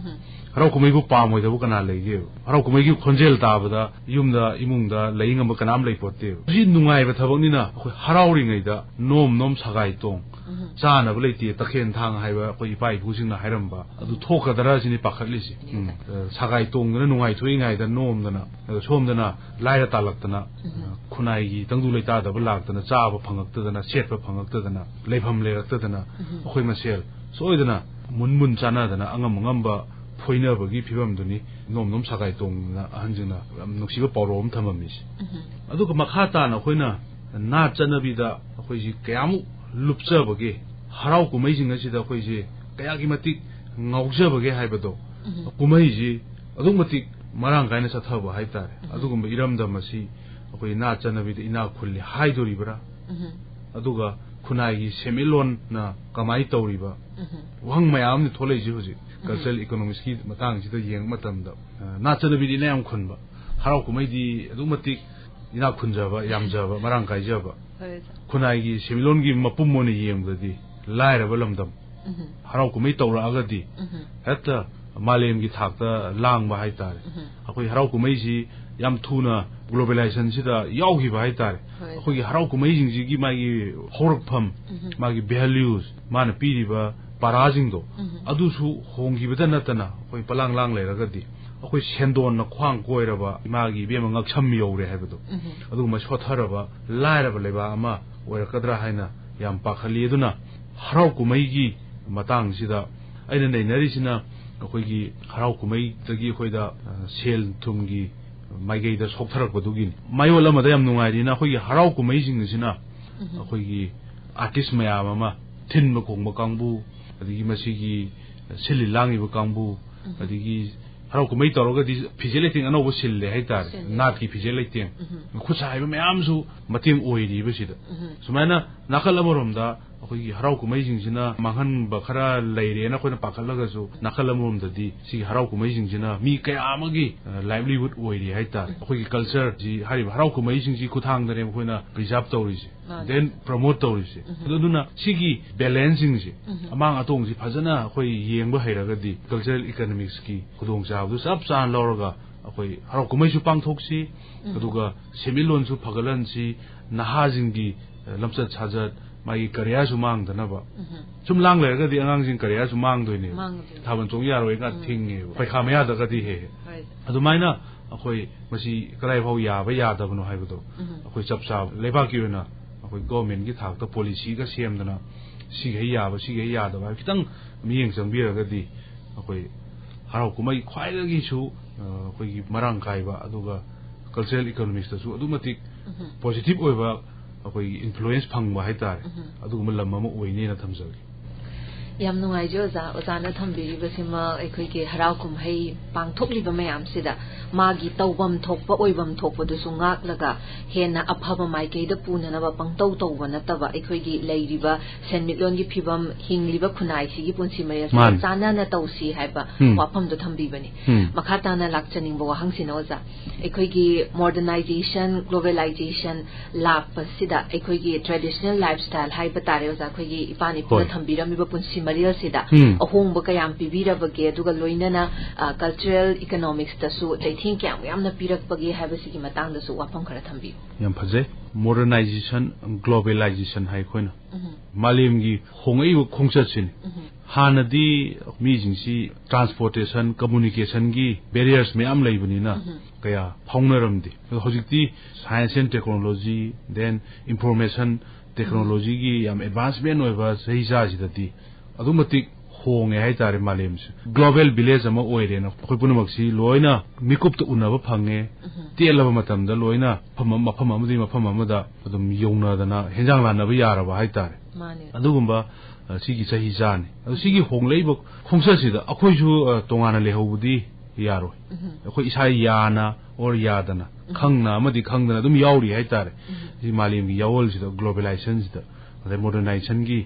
ꯍꯔꯥꯎ ꯀꯨꯝꯍꯩꯕꯨ ꯄꯥꯝꯃꯣꯏꯗꯕ ꯀꯅꯥ ꯂꯩꯒꯦꯕ? ꯍꯔꯥꯎ ꯀꯨꯝꯍꯩꯒꯤ ꯈꯣꯟꯖꯦꯜ ꯇꯥꯕꯗ ꯌꯨꯝꯗ, ꯏꯃꯨꯡꯗ ꯂꯩ ꯉꯝꯕ ꯀꯅꯥꯝ ꯂꯩꯄꯣꯠꯇꯦꯕ꯫ ꯁꯤ ꯅꯨꯡꯉꯥꯏꯕ ꯊꯕꯛꯅꯤꯅ ꯑꯩꯈꯣꯏ ꯍꯔꯥꯎꯔꯤꯉꯩꯗ ꯅꯣꯝ ꯅꯣꯝ ꯁꯒꯥꯏ ꯇꯣꯡ, ꯆꯥꯅꯕ ꯂꯩꯇꯦ ꯇꯈꯦꯟ ꯊꯥꯡ ꯍꯥꯏꯕ ꯑꯩꯈꯣꯏ ꯏꯄꯥ ꯏꯄꯨꯁꯤꯡꯅ ꯍꯥꯏꯔꯝꯕ ꯑꯗꯨ ꯊꯣꯛꯀꯗ꯭ꯔꯥ ꯁꯤꯅꯤ ꯄꯥꯈꯠꯂꯤꯁꯦ꯫ ꯎꯝ꯫ ꯑ, ꯁꯒꯥꯏ ꯇꯣꯡꯗꯅ ꯅꯨꯡꯉꯥꯏꯊꯣꯛꯏꯉꯩꯗ ꯅꯣꯝꯗꯅ, ꯑ, ꯁꯣꯝꯗꯅ ꯂꯥꯏꯔ ꯇꯥꯜꯂꯛꯇꯅ, ꯑ, ꯈꯨꯟꯅꯥꯏꯒꯤ ꯇꯪꯗꯨ ꯂꯩꯇꯥꯗꯕ ꯂꯥꯛꯇꯅ, ꯆꯥꯕ ꯐꯪꯉꯛꯇꯗꯅ, ꯁꯦꯠꯄ ꯐꯪꯉꯛꯇꯗꯅ, ꯂꯩꯐꯝ ꯂꯩꯔꯛꯇꯗꯅ ꯑꯩꯈꯣꯏ ꯃꯁꯦꯜ ꯁꯣꯏꯗꯅ ꯃꯨꯟ ꯃꯨꯟ ꯆꯥꯟꯅꯗꯅ ꯑꯉꯝ ꯑꯉꯝꯕ ꯐꯣꯏꯅꯕꯒꯤ ꯐꯤꯕꯝꯗꯨꯅꯤ ꯅꯣꯝ ꯅꯣꯝ ꯁꯒꯥꯏ ꯇꯣꯡꯗꯅ ꯑꯍꯟꯁꯤꯡꯅ ꯌꯥꯝ ꯅꯨꯡꯁꯤꯕ ꯄꯥꯎꯔꯧ ꯑꯃ ꯊꯝꯃꯝꯃꯤꯁꯦ꯫ ꯑꯗꯨꯒ ꯃꯈꯥ ꯇꯥꯅ ꯑꯩꯈꯣꯏꯅ ꯅꯥꯠ ꯆꯠꯅꯕꯤꯗ ꯑꯩꯈꯣꯏꯁꯤ ꯀꯌꯥꯃꯨꯛ ꯂꯨꯞꯆꯕꯒꯦ, ꯍꯔꯥꯎ ꯀꯨꯝꯍꯩꯁꯤꯡ ꯑꯁꯤꯗ ꯑꯩꯈꯣꯏꯁꯤ ꯀꯌꯥꯒꯤ ꯃꯇꯤꯛ ꯉꯥꯎꯖꯕꯒꯦ ꯍꯥꯏꯕꯗꯣ, ꯀꯨꯝꯍꯩꯁꯤ ꯑꯗꯨꯛ ꯃꯇꯤꯛ ꯃꯔꯥꯡ ꯀꯥꯏꯅ ꯆꯠꯊꯕ ꯍꯥꯏꯇꯥꯔꯦ꯫ ꯑꯗꯨꯒꯨꯝꯕ ꯏꯔꯝꯗꯝ ꯑꯁꯤ ꯑꯩꯈꯣꯏ ꯅꯥꯠ ꯆꯠꯅꯕꯤꯗ ꯏꯅꯥꯛ ꯈꯨꯜꯂꯤ ꯍꯥꯏꯗꯣꯔꯤꯕ꯭ꯔꯥ? ꯑꯗꯨꯒ ꯈꯨꯟꯅꯥꯏꯒꯤ ꯁꯦꯟꯃꯤꯠꯂꯣꯟꯅ ꯀꯃꯥꯏꯅ ꯇꯧꯔꯤꯕ? ꯋꯥꯍꯪ ꯃꯌꯥꯝ ꯑꯃ ꯊꯣꯛꯂꯛꯏꯁꯦ ꯍꯧꯖꯤꯛ꯫ ꯀꯜꯆꯔꯦꯜ ꯏꯀꯣꯅꯣꯃꯤꯛꯁꯀꯤ ꯃꯇꯥꯡꯁꯤꯗ ꯌꯦꯡꯕ ꯃꯇꯝꯗ, ꯑ, ꯅꯥꯠ ꯆꯠꯅꯕꯤꯗꯤ ꯏꯅꯥꯛ ꯌꯥꯝ ꯈꯨꯟꯕ, ꯍꯔꯥꯎ ꯀꯨꯝꯍꯩꯗꯤ ꯑꯗꯨꯛ ꯃꯇꯤꯛ ꯏꯅꯥꯛ ꯈꯨꯟꯖꯕ, ꯌꯥꯝꯖꯕ, ꯃꯔꯥꯡ ꯀꯥꯏꯖꯕ꯫ ꯍꯣꯏ, ꯑꯣꯖꯥ꯫ ꯈꯨꯟꯅꯥꯏꯒꯤ ꯁꯦꯟꯃꯤꯠꯂꯣꯟꯒꯤ ꯃꯄꯨꯝ ꯑꯣꯏꯅ ꯌꯦꯡꯕꯗꯗꯤ ꯂꯥꯏꯔꯕ ꯂꯝꯗꯝ꯫ ꯍꯔꯥꯎ ꯀꯨꯝꯍꯩ ꯇꯧꯔꯛꯑꯒꯗꯤ ꯍꯦꯛꯇ ꯃꯥꯂꯦꯝꯒꯤ ꯊꯥꯛꯇ ꯂꯥꯡꯕ ꯍꯥꯏꯇꯥꯔꯦ꯫ ꯑꯩꯈꯣꯏ ꯍꯔꯥꯎ ꯀꯨꯝꯍꯩꯁꯤ ꯌꯥꯝ ꯊꯨꯅ globalizationꯁꯤꯗ ꯌꯥꯎꯈꯤꯕ ꯍꯥꯏꯇꯥꯔꯦ꯫ ꯑꯩꯈꯣꯏꯒꯤ ꯍꯔꯥꯎ ꯀꯨꯝꯍꯩꯁꯤꯡꯁꯤꯒꯤ ꯃꯥꯒꯤ ꯍꯧꯔꯛꯐꯝ, ꯃꯥꯒꯤ values, ꯃꯥꯅ ꯄꯤꯔꯤꯕ ꯄꯥꯔꯥꯁꯤꯡꯗꯣ, ꯑꯗꯨꯁꯨ ꯍꯣꯡꯈꯤꯕꯗ ꯅꯠꯇꯅ, ꯑꯩꯈꯣꯏ ꯄꯂꯥꯡ ꯂꯥꯡ ꯂꯩꯔꯒꯗꯤ, ꯑꯩꯈꯣꯏ ꯁꯦꯟꯗꯣꯟꯅ ꯈ꯭ꯋꯥꯡ ꯀꯣꯏꯔꯕ ꯏꯃꯥꯒꯤ ꯏꯕꯦꯝꯃ ꯉꯛꯁꯝ ꯌꯧꯔꯦ ꯍꯥꯏꯕꯗꯣ, ꯑꯗꯨꯒꯨꯝꯕ ꯁꯣꯠꯊꯔꯕ ꯂꯥꯏꯔꯕ ꯂꯩꯕꯥꯛ ꯑꯃ ꯑꯣꯏꯔꯛꯀꯗ꯭ꯔꯥ ꯍꯥꯏꯅ ꯌꯥꯝ ꯄꯥꯈꯠꯂꯤ꯫ ꯑꯗꯨꯅ ꯍꯔꯥꯎ ꯀꯨꯝꯍꯩꯒꯤ ꯃꯇꯥꯡꯁꯤꯗ ꯑꯩꯅ ꯅꯩꯅꯔꯤꯁꯤꯅ, ꯑꯩꯈꯣꯏꯒꯤ ꯍꯔꯥꯎ ꯀꯨꯝꯍꯩꯗꯒꯤ ꯑꯩꯈꯣꯏꯗ, ꯑ, ꯁꯦꯜ ꯊꯨꯝꯒꯤ ꯃꯥꯏꯀꯩꯗ ꯁꯣꯛꯊꯔꯛꯄꯗꯨꯒꯤꯅꯤ꯫ ꯃꯥꯏꯑꯣꯟ ꯑꯃꯗ ꯌꯥꯝ ꯅꯨꯡꯉꯥꯏꯔꯤꯅ, ꯑꯩꯈꯣꯏꯒꯤ ꯍꯔꯥꯎ ꯀꯨꯝꯍꯩꯁꯤꯡ ꯑꯁꯤꯅ ꯑꯩꯈꯣꯏꯒꯤ artist ꯃꯌꯥꯝ ꯑꯃ, ꯊꯤꯟꯕ ꯈꯣꯡꯕ ꯀꯥꯡꯕꯨ, ꯑꯗꯒꯤ ꯃꯁꯤꯒꯤ ꯁꯤꯜꯂꯤ ꯂꯥꯡꯉꯤꯕ ꯀꯥꯡꯕꯨ, ꯑꯗꯒꯤ ꯍꯔꯥꯎ ꯀꯨꯝꯍꯩ ꯇꯧꯔꯒꯗꯤ ꯐꯤꯖꯦꯠ ꯂꯩꯇꯦꯡ ꯑꯅꯧꯕ ꯁꯤꯜꯂꯦ ꯍꯥꯏꯇꯥꯔꯦ, ꯁꯤꯜꯂꯦ꯫ ꯅꯥꯠꯀꯤ ꯐꯤꯖꯦꯠ ꯂꯩꯇꯦꯡ, ꯈꯨꯠꯁꯥ ꯍꯩꯕ ꯃꯌꯥꯝꯁꯨ ꯃꯇꯦꯡ ꯑꯣꯏꯔꯤꯕ ꯁꯤꯗ꯫ ꯁꯨꯃꯥꯏꯅ ꯅꯥꯀꯜ ꯑꯃꯔꯣꯝꯗ ꯑꯩꯈꯣꯏꯒꯤ ꯍꯔꯥꯎ ꯀꯨꯝꯍꯩꯁꯤꯡꯁꯤꯅ ꯃꯥꯡꯍꯟꯕ ꯈꯔ ꯂꯩꯔꯦꯅ ꯑꯩꯈꯣꯏꯅ ꯄꯥꯈꯠꯂꯒꯁꯨ, ꯅꯥꯀꯜ ꯑꯃꯔꯣꯝꯗꯗꯤ ꯁꯤꯒꯤ ꯍꯔꯥꯎ ꯀꯨꯝꯍꯩꯁꯤꯡꯁꯤꯅ ꯃꯤ ꯀꯌꯥ ꯑꯃꯒꯤ, ꯑ, livelihood ꯑꯣꯏꯔꯤ ꯍꯥꯏꯇꯥꯔꯦ꯫ ꯑꯩꯈꯣꯏꯒꯤ cultureꯁꯤ, ꯍꯥꯏꯔꯤꯕ ꯍꯔꯥꯎ ꯀꯨꯝꯍꯩꯁꯤꯡꯁꯤ ꯈꯨꯠꯊꯥꯡꯗꯅꯦꯕ ꯑꯩꯈꯣꯏꯅ preserve ꯇꯧꯔꯤꯁꯦ, ꯃꯥꯅꯦ꯫ Then promote ꯇꯧꯔꯤꯁꯦ꯫ ꯑꯗꯨ-, ꯑꯗꯨꯅ ꯁꯤꯒꯤ balanceꯁꯤꯡꯁꯦ, ꯑꯃꯥꯡ ꯑꯇꯣꯡꯁꯤ ꯐꯖꯅ ꯑꯩꯈꯣꯏ ꯌꯦꯡꯕ ꯍꯩꯔꯒꯗꯤ, cultural economicsꯀꯤ ꯈꯨꯗꯣꯡꯆꯥꯕꯗꯨ ꯆꯞ ꯆꯥꯅ ꯂꯧꯔꯒ ꯑꯩꯈꯣꯏ ꯍꯔꯥꯎ ꯀꯨꯝꯍꯩꯁꯨ ꯄꯥꯡꯊꯣꯛꯁꯤ, ꯑꯗꯨꯒ ꯁꯦꯟꯃꯤꯠꯂꯣꯟꯁꯨ ꯐꯒꯠꯍꯟꯁꯤ, ꯅꯍꯥꯁꯤꯡꯒꯤ, ꯑ, ꯂꯝꯆꯠ ꯁꯥꯖꯠ, ꯃꯥꯒꯤ careerꯁꯨ ꯃꯥꯡꯗꯅꯕ꯫ ꯁꯨꯝ ꯂꯥꯡ ꯂꯩꯔꯒꯗꯤ ꯑꯉꯥꯡꯁꯤꯡ careerꯁꯨ ꯃꯥꯡꯗꯣꯏꯅꯦꯕ꯫ ꯃꯥꯡꯗꯣꯏꯅꯦ꯫ ꯊꯥꯕꯜ ꯆꯣꯡ ꯌꯥꯔꯣꯏꯒ ꯊꯤꯡꯉꯦꯕ꯫ ꯄꯩꯈꯥ ꯃꯌꯥꯗꯒꯗꯤ ꯍꯦꯛ ꯍꯦꯛ꯫ ꯍꯣꯏ꯫ ꯑꯗꯨꯃꯥꯏꯅ ꯑꯩꯈꯣꯏ ꯃꯁꯤ ꯀꯗꯥꯏ ꯐꯥꯎ ꯌꯥꯕ ꯌꯥꯗꯕꯅꯣ ꯍꯥꯏꯕꯗꯣ ꯑꯩꯈꯣꯏ ꯆꯞ ꯆꯥꯕ ꯂꯩꯕꯥꯛꯀꯤ ꯑꯣꯏꯅ ꯑꯩꯈꯣꯏ governmentꯀꯤ ꯊꯥꯛꯇ policyꯒ ꯁꯦꯝꯗꯅ ꯁꯤꯒꯩ ꯌꯥꯕ, ꯁꯤꯒꯩ ꯌꯥꯗꯕ ꯍꯥꯏꯕ ꯈꯤꯇꯪ ꯃꯤꯠꯌꯦꯡ ꯆꯪꯕꯤꯔꯒꯗꯤ ꯑꯩꯈꯣꯏ ꯍꯔꯥꯎ ꯀꯨꯝꯍꯩ ꯈ꯭ꯋꯥꯏꯗꯒꯤꯁꯨ, ꯑ, ꯑꯩꯈꯣꯏꯒꯤ ꯃꯔꯥꯡ ꯀꯥꯏꯕ, ꯑꯗꯨꯒ cultural economicsꯇꯁꯨ ꯑꯗꯨꯛ ꯃꯇꯤꯛ positive ꯑꯣꯏꯕ ꯑꯩꯈꯣꯏꯒꯤ influence ꯐꯪꯕ ꯍꯥꯏꯇꯥꯔꯦ, ꯑꯗꯨꯒꯨꯝꯕ ꯂꯝ ꯑꯃ ꯑꯣꯏꯅꯦꯅ ꯊꯝꯖꯒꯦ꯫ ꯌꯥꯝ ꯅꯨꯡꯉꯥꯏꯖꯩ ꯑꯣꯖꯥ, ꯑꯣꯖꯥꯅ ꯊꯝꯕꯤꯔꯤꯕꯁꯤꯃ ꯑꯩꯈꯣꯏꯒꯤ ꯍꯔꯥꯎ ꯀꯨꯝꯍꯩ ꯄꯥꯡꯊꯣꯛꯂꯤꯕ ꯃꯌꯥꯝꯁꯤꯗ ꯃꯥꯒꯤ ꯇꯧꯐꯝ ꯊꯣꯛꯄ, ꯑꯣꯏꯐꯝ ꯊꯣꯛꯄꯗꯨꯁꯨ ꯉꯥꯛꯂꯒ ꯍꯦꯟꯅ ꯑꯐꯕ ꯃꯥꯏꯀꯩꯗ ꯄꯨꯅꯅꯕ ꯄꯪꯇꯧ ꯇꯧꯕ ꯅꯠꯇꯕ, ꯑꯩꯈꯣꯏꯒꯤ ꯂꯩꯔꯤꯕ ꯁꯦꯟꯃꯤꯠꯂꯣꯟꯒꯤ ꯐꯤꯕꯝ, ꯍꯤꯡꯂꯤꯕ ꯈꯨꯟꯅꯥꯏꯁꯤꯒꯤ ꯄꯨꯟꯁꯤ ꯃꯔꯦꯜꯁꯤꯒ ꯃꯥꯅꯤ꯫ ꯆꯥꯟꯅꯅ ꯇꯧꯁꯤ ꯍꯥꯏꯕ ꯎꯝ꯫ ꯋꯥꯐꯝꯗꯣ ꯊꯝꯕꯤꯕꯅꯤ꯫ ꯎꯝ꯫ ꯃꯈꯥ ꯇꯥꯅ ꯂꯥꯛꯆꯅꯤꯡꯕ ꯋꯥꯍꯪꯁꯤꯅ ꯑꯣꯖꯥ, ꯑꯩꯈꯣꯏꯒꯤ modernization, globalization ꯂꯥꯛꯄꯁꯤꯗ ꯑꯩꯈꯣꯏꯒꯤ traditional lifestyle ꯍꯥꯏꯕ ꯇꯥꯔꯦ ꯑꯣꯖꯥ, ꯑꯩꯈꯣꯏꯒꯤ ꯏꯄꯥ ꯏꯄꯨꯅ ꯍꯣꯏ꯫ ꯊꯝꯕꯤꯔꯝꯃꯤꯕ ꯄꯨꯟꯁꯤ ꯃꯔꯤꯜꯁꯤꯗ ꯎꯝ꯫ ꯑꯍꯣꯡꯕ ꯀꯌꯥꯝ ꯄꯤꯕꯤꯔꯕꯒꯦ, ꯑꯗꯨꯒ ꯂꯣꯏꯅꯅ, ꯑ, cultural economics-ꯇꯁꯨ ꯆꯩꯊꯦꯡ ꯀꯌꯥꯝ ꯌꯥꯝꯅ ꯄꯤꯔꯛꯄꯒꯦ ꯍꯥꯏꯕꯁꯤꯒꯤ ꯃꯇꯥꯡꯗꯁꯨ ꯋꯥꯐꯝ ꯈꯔ ꯊꯝꯕꯤꯌꯨ꯫ ꯌꯥꯝ ꯐꯖꯩ꯫ Modernization, globalization ꯍꯥꯏ ꯑꯩꯈꯣꯏꯅ꯫ ꯎꯝ꯫ ꯃꯥꯂꯦꯝꯒꯤ ꯍꯣꯡꯉꯛꯏꯕ ꯈꯣꯡꯆꯠꯁꯤꯅꯤ꯫ ꯎꯝ꯫ ꯍꯥꯟꯅꯗꯤ ꯃꯤꯁꯤꯡꯁꯤ transportation, communication-ꯒꯤ barriers ꯃꯌꯥꯝ ꯂꯩꯕꯅꯤꯅ ꯎꯝ꯫ ꯀꯌꯥ ꯐꯥꯎꯅꯔꯝꯗꯦ꯫ ꯑꯗꯣ ꯍꯧꯖꯤꯛꯇꯤ science and technology, then information technology-ꯒꯤ ꯌꯥꯝ advancement ꯑꯣꯏꯕ ꯆꯍꯤ ꯆꯥꯁꯤꯗꯗꯤ ꯑꯗꯨꯛ ꯃꯇꯤꯛ ꯍꯣꯡꯉꯦ ꯍꯥꯏꯇꯥꯔꯦ ꯃꯥꯂꯦꯝꯁꯦ꯫ Global village ꯑꯃ ꯑꯣꯏꯔꯦꯅ ꯑꯩꯈꯣꯏ ꯄꯨꯝꯅꯃꯛꯁꯤ ꯂꯣꯏꯅ ꯃꯤꯀꯨꯞꯇ ꯎꯅꯕ ꯐꯪꯉꯦ꯫ ꯎꯝ꯫ ꯇꯦꯜꯂꯕ ꯃꯇꯝꯗ ꯂꯣꯏꯅ ꯃꯐꯝ ꯑꯃ, ꯃꯐꯝ ꯑꯃꯗꯒꯤ ꯃꯐꯝ ꯑꯃꯗ ꯑꯗꯨꯝ ꯌꯧꯅꯗꯅ ꯍꯦꯟꯖꯥꯡ ꯂꯥꯟꯅꯕ ꯌꯥꯔꯕ ꯍꯥꯏꯇꯥꯔꯦ꯫ ꯃꯥꯅꯦ꯫ ꯑꯗꯨꯒꯨꯝꯕ, ꯑ, ꯁꯤꯒꯤ ꯆꯍꯤ ꯆꯥꯅꯤ꯫ ꯑꯗꯣ ꯁꯤꯒꯤ ꯍꯣꯡꯂꯛꯏꯕ ꯈꯣꯡꯆꯠꯁꯤꯗ ꯑꯩꯈꯣꯏꯁꯨ, ꯑ, ꯇꯣꯉꯥꯟꯅ ꯂꯩꯍꯧꯕꯗꯤ ꯌꯥꯔꯣꯏ꯫ ꯎꯝ꯫ ꯑꯩꯈꯣꯏ ꯏꯁꯥ ꯌꯥꯅ or ꯌꯥꯗꯅ, ꯎꯝ꯫ ꯈꯪꯅ ꯑꯃꯗꯤ ꯈꯪꯗꯅ ꯑꯗꯨꯝ ꯌꯥꯎꯔꯤ ꯍꯥꯏꯇꯥꯔꯦ꯫ ꯎꯝ꯫ ꯁꯤ ꯃꯥꯂꯦꯝꯒꯤ ꯌꯥꯑꯣꯜꯁꯤꯗ, globalization-ꯁꯤꯗ, ꯑꯗꯩ modernization-ꯒꯤ,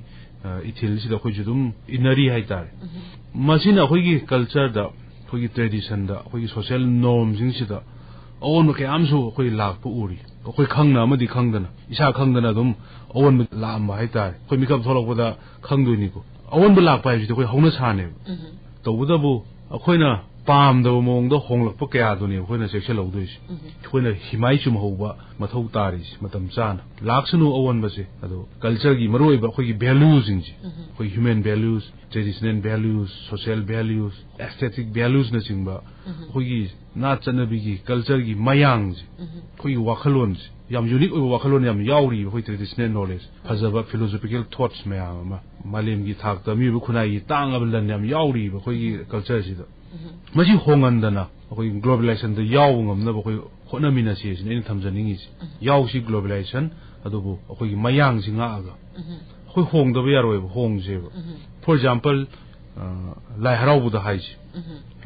ꯑ, ꯏꯊꯤꯜꯁꯤꯗ ꯑꯩꯈꯣꯏꯁꯨ ꯑꯗꯨꯝ ꯏꯟꯅꯔꯤ ꯍꯥꯏꯇꯥꯔꯦ꯫ ꯎꯝ꯫ ꯃꯁꯤꯅ ꯑꯩꯈꯣꯏꯒꯤ culture-ꯗ, ꯑꯩꯈꯣꯏꯒꯤ tradition-ꯗ, ꯑꯩꯈꯣꯏꯒꯤ social norm-ꯁꯤꯡꯁꯤꯗ ꯑꯑꯣꯟꯕ ꯀꯌꯥ ꯑꯃꯁꯨ ꯑꯩꯈꯣꯏ ꯂꯥꯛꯄ ꯎꯔꯤ꯫ ꯑꯩꯈꯣꯏ ꯈꯪꯅ ꯑꯃꯗꯤ ꯈꯪꯗꯅ, ꯏꯁꯥ ꯈꯪꯗꯅ ꯑꯗꯨꯝ ꯑꯑꯣꯟꯕ ꯂꯥꯛꯑꯝꯕ ꯍꯥꯏꯇꯥꯔꯦ꯫ ꯑꯩꯈꯣꯏ ꯃꯤꯀꯞ ꯊꯣꯛꯂꯛꯄꯗ ꯈꯪꯗꯣꯏꯅꯤꯀꯣ꯫ ꯑꯑꯣꯟꯕ ꯂꯥꯛꯄ ꯍꯥꯏꯕꯁꯤꯗꯤ ꯑꯩꯈꯣꯏ ꯍꯧꯅ ꯁꯥꯅꯦꯕ꯫ ꯎꯝ꯫ ꯇꯧꯕꯇꯕꯨ ꯑꯩꯈꯣꯏꯅ ꯄꯥꯝꯗꯕ ꯃꯑꯣꯡꯗ ꯍꯣꯡꯂꯛꯄ ꯀꯌꯥꯗꯨꯅꯤ ꯑꯩꯈꯣꯏꯅ ꯆꯦꯛꯁꯤꯜꯍꯧꯗꯣꯏꯁꯦ꯫ ꯎꯝ꯫ ꯑꯩꯈꯣꯏꯅ ꯍꯤꯃꯥꯏ ꯆꯨꯝꯍꯧꯕ ꯃꯊꯧ ꯇꯥꯔꯤꯁꯦ ꯃꯇꯝ ꯆꯥꯅ꯫ ꯂꯥꯛꯁꯅꯨ ꯑꯑꯣꯟꯕꯁꯦ, ꯑꯗꯣ culture-ꯒꯤ ꯃꯔꯨꯑꯣꯏꯕ ꯑꯩꯈꯣꯏꯒꯤ value-ꯁꯤꯡꯁꯦ, ꯎꯝ꯫ ꯑꯩꯈꯣꯏ human values, traditional values, social values, aesthetic values-ꯅꯆꯤꯡꯕ ꯎꯝ꯫ ꯑꯩꯈꯣꯏꯒꯤ ꯅꯥꯠ ꯆꯠꯅꯕꯤꯒꯤ, culture-ꯒꯤ ꯃꯌꯥꯡꯁꯦ, ꯎꯝ꯫ ꯑꯩꯈꯣꯏꯒꯤ ꯋꯥꯈꯜꯂꯣꯟꯁꯦ, ꯌꯥꯝ unique ꯑꯣꯏꯕ ꯋꯥꯈꯜꯂꯣꯟ ꯌꯥꯝ ꯌꯥꯎꯔꯤꯕ ꯑꯩꯈꯣꯏ traditional knowledge, ꯐꯖꯕ philosophical thoughts ꯃꯌꯥꯝ ꯑꯃ, ꯃꯥꯂꯦꯝꯒꯤ ꯊꯥꯛꯇ ꯃꯤꯑꯣꯏꯕ ꯈꯨꯟꯅꯥꯏꯒꯤ ꯇꯥꯡꯉꯕ ꯂꯟ ꯌꯥꯝ ꯌꯥꯎꯔꯤꯕ ꯑꯩꯈꯣꯏꯒꯤ culture-ꯁꯤꯗ꯫ ꯎꯝ꯫ ꯃꯁꯤ ꯍꯣꯡꯍꯟꯗꯅ ꯑꯩꯈꯣꯏꯒꯤ globalization-ꯗ ꯌꯥꯎꯕ ꯉꯝꯅꯕ ꯑꯩꯈꯣꯏ ꯍꯣꯠꯅꯃꯤꯟꯅꯁꯤ ꯁꯤꯅꯤ ꯑꯩꯅ ꯊꯝꯖꯅꯤꯡꯉꯤꯁꯤ꯫ ꯎꯝ꯫ ꯌꯥꯎꯁꯤ globalization, ꯑꯗꯨꯕꯨ ꯑꯩꯈꯣꯏꯒꯤ ꯃꯌꯥꯡꯁꯤ ꯉꯥꯛꯑꯒ꯫ ꯎꯝ꯫ ꯑꯩꯈꯣꯏ ꯍꯣꯡꯗꯕ ꯌꯥꯔꯣꯏꯕ, ꯍꯣꯡꯁꯦꯕ꯫ ꯎꯝ꯫ For example, ꯑ, ꯂꯥꯏ ꯍꯔꯥꯎꯕꯗ ꯍꯥꯏꯁꯤ꯫ ꯎꯝ꯫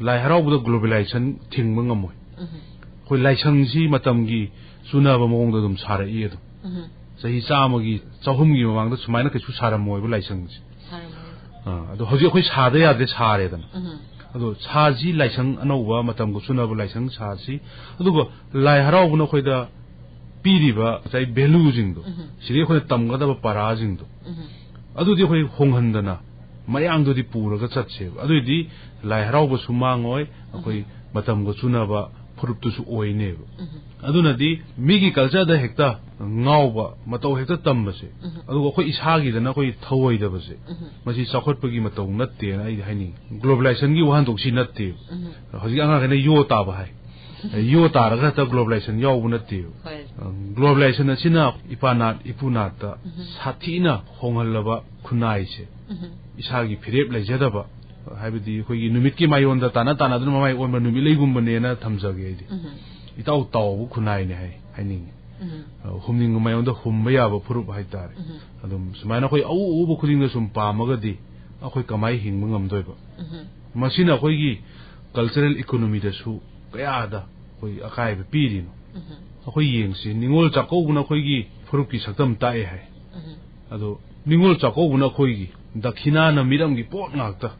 ꯂꯥꯏ ꯍꯔꯥꯎꯕꯗ globalization ꯊꯤꯡꯕ ꯉꯝꯃꯣꯏ꯫ ꯎꯝ꯫ ꯑꯩꯈꯣꯏ ꯂꯥꯏꯁꯪꯁꯤ ꯃꯇꯝꯒꯤ ꯆꯨꯅꯕ ꯃꯑꯣꯡꯗ ꯑꯗꯨꯝ ꯁꯥꯔꯛꯏ ꯑꯗꯨꯝ꯫ ꯎꯝ꯫ ꯆꯍꯤ ꯆꯥꯝꯃꯒꯤ, ꯆꯍꯨꯝꯒꯤ ꯃꯃꯥꯡꯗ ꯁꯨꯃꯥꯏꯅ ꯀꯩꯁꯨ ꯁꯥꯔꯝꯃꯣꯏꯕ ꯂꯥꯏꯁꯪꯁꯦ꯫ ꯁꯥꯔꯝꯃꯣꯏ꯫ ꯑꯥ, ꯑꯗꯣ ꯍꯧꯖꯤꯛ ꯑꯩꯈꯣꯏ ꯁꯥꯗ ꯌꯥꯗꯦ, ꯁꯥꯔꯦꯗꯅ꯫ ꯎꯝ꯫ ꯑꯗꯣ ꯁꯥꯁꯤ ꯂꯥꯏꯁꯪ ꯑꯅꯧꯕ, ꯃꯇꯝꯒ ꯆꯨꯅꯕ ꯂꯥꯏꯁꯪ ꯁꯥꯁꯤ꯫ ꯑꯗꯨꯒ ꯂꯥꯏ ꯍꯔꯥꯎꯕꯅ ꯑꯩꯈꯣꯏꯗ ꯄꯤꯔꯤꯕ ꯉꯁꯥꯏ value-ꯁꯤꯡꯗꯣ, ꯎꯝ꯫ ꯁꯤꯗꯩ ꯑꯩꯈꯣꯏꯅ ꯇꯝꯒꯗꯕ ꯄꯔꯥꯁꯤꯡꯗꯣ, ꯎꯝ꯫ ꯑꯗꯨꯗꯤ ꯑꯩꯈꯣꯏ ꯍꯣꯡꯍꯟꯗꯅ ꯃꯌꯥꯝꯗꯨꯗꯤ ꯄꯨꯔꯒ ꯆꯠꯁꯦꯕ꯫ ꯑꯗꯨꯏꯗꯤ ꯂꯥꯏ ꯍꯔꯥꯎꯕꯁꯨ ꯃꯥꯡꯉꯣꯏ, ꯑꯩꯈꯣꯏ ꯃꯇꯝꯒ ꯆꯨꯅꯕ ꯐꯨꯔꯨꯞꯇꯨꯁꯨ ꯑꯣꯏꯅꯦꯕ꯫ ꯑꯗꯨꯅꯗꯤ ꯃꯤꯒꯤ cultureꯗ ꯍꯦꯛꯇ ꯉꯥꯎꯕ, ꯃꯇꯧ ꯍꯦꯛꯇ ꯇꯝꯕꯁꯦ, ꯑꯗꯨꯒ ꯑꯩꯈꯣꯏ ꯏꯁꯥꯒꯤꯗꯅ ꯑꯩꯈꯣꯏ ꯊꯧꯑꯣꯏꯗꯕꯁꯦ, ꯃꯁꯤ ꯆꯥꯎꯈꯠꯄꯒꯤ ꯃꯇꯧ ꯅꯠꯇꯦꯅ ꯑꯩꯗꯤ ꯍꯥꯏꯅꯤꯡꯉꯤ꯫ Globalizationꯒꯤ ꯋꯥꯍꯟꯊꯣꯛꯁꯤ ꯅꯠꯇꯦꯕ꯫ ꯍꯧꯖꯤꯛ ꯑꯉꯥꯡꯈꯩꯅ ꯌꯣ ꯇꯥꯕ ꯍꯥꯏ꯫ ꯌꯣ ꯇꯥꯔꯒ ꯍꯦꯛꯇ globalization ꯌꯥꯎꯕ ꯅꯠꯇꯦꯕ꯫ ꯍꯣꯏ꯫ Globalization ꯑꯁꯤꯅ ꯏꯄꯥ ꯅꯥꯠ ꯏꯄꯨ ꯅꯥꯠꯇ ꯁꯥꯊꯤꯅ ꯍꯣꯡꯍꯜꯂꯕ ꯈꯨꯟꯅꯥꯏꯁꯦ, ꯏꯁꯥꯒꯤ ꯐꯤꯔꯦꯞ ꯂꯩꯖꯗꯕ, ꯍꯥꯏꯕꯗꯤ ꯑꯩꯈꯣꯏꯒꯤ ꯅꯨꯃꯤꯠꯀꯤ ꯃꯥꯏꯌꯣꯟꯗ ꯇꯥꯟꯅ ꯇꯥꯟꯅꯗꯨꯅ ꯃꯃꯥꯏ ꯑꯣꯟꯕ ꯅꯨꯃꯤꯠꯂꯩꯒꯨꯝꯕꯅꯦꯅ ꯊꯝꯖꯒꯦ ꯑꯩꯗꯤ꯫ ꯏꯇꯥꯎ ꯇꯥꯎꯕ ꯈꯨꯟꯅꯥꯏꯅꯦ ꯍꯥꯏ, ꯍꯥꯏꯅꯤꯡꯉꯤ꯫ ꯑ, ꯍꯨꯝꯅꯤꯡꯕ ꯃꯥꯏꯌꯣꯟꯗ ꯍꯨꯝꯕ ꯌꯥꯕ ꯐꯨꯔꯨꯞ ꯍꯥꯏꯇꯥꯔꯦ꯫ ꯑꯗꯨꯝ ꯁꯨꯃꯥꯏꯅ ꯑꯩꯈꯣꯏ ꯑꯎ ꯑꯎꯕ ꯈꯨꯗꯤꯡꯗ ꯁꯨꯝ ꯄꯥꯝꯃꯒꯗꯤ ꯑꯩꯈꯣꯏ ꯀꯃꯥꯏꯅ ꯍꯤꯡꯕ ꯉꯝꯗꯣꯏꯕ? ꯃꯁꯤꯅ ꯑꯩꯈꯣꯏꯒꯤ cultural economyꯗꯁꯨ ꯀꯌꯥꯗ ꯑꯩꯈꯣꯏ ꯑꯀꯥꯏꯕ ꯄꯤꯔꯤꯅꯣ? ꯑꯩꯈꯣꯏ ꯌꯦꯡꯁꯤ, ꯅꯤꯉꯣꯜ ꯆꯥꯛꯀꯧꯕꯅ ꯑꯩꯈꯣꯏꯒꯤ ꯐꯨꯔꯨꯞꯀꯤ ꯁꯛꯇꯝ ꯇꯥꯛꯑꯦ ꯍꯥꯏ꯫ ꯑꯗꯣ ꯅꯤꯉꯣꯜ ꯆꯥꯛꯀꯧꯕꯅ ꯑꯩꯈꯣꯏꯒꯤ ꯗꯈꯤꯅꯥꯅ ꯃꯤꯔꯝꯒꯤ ꯄꯣꯠ ꯉꯥꯛꯇ꯫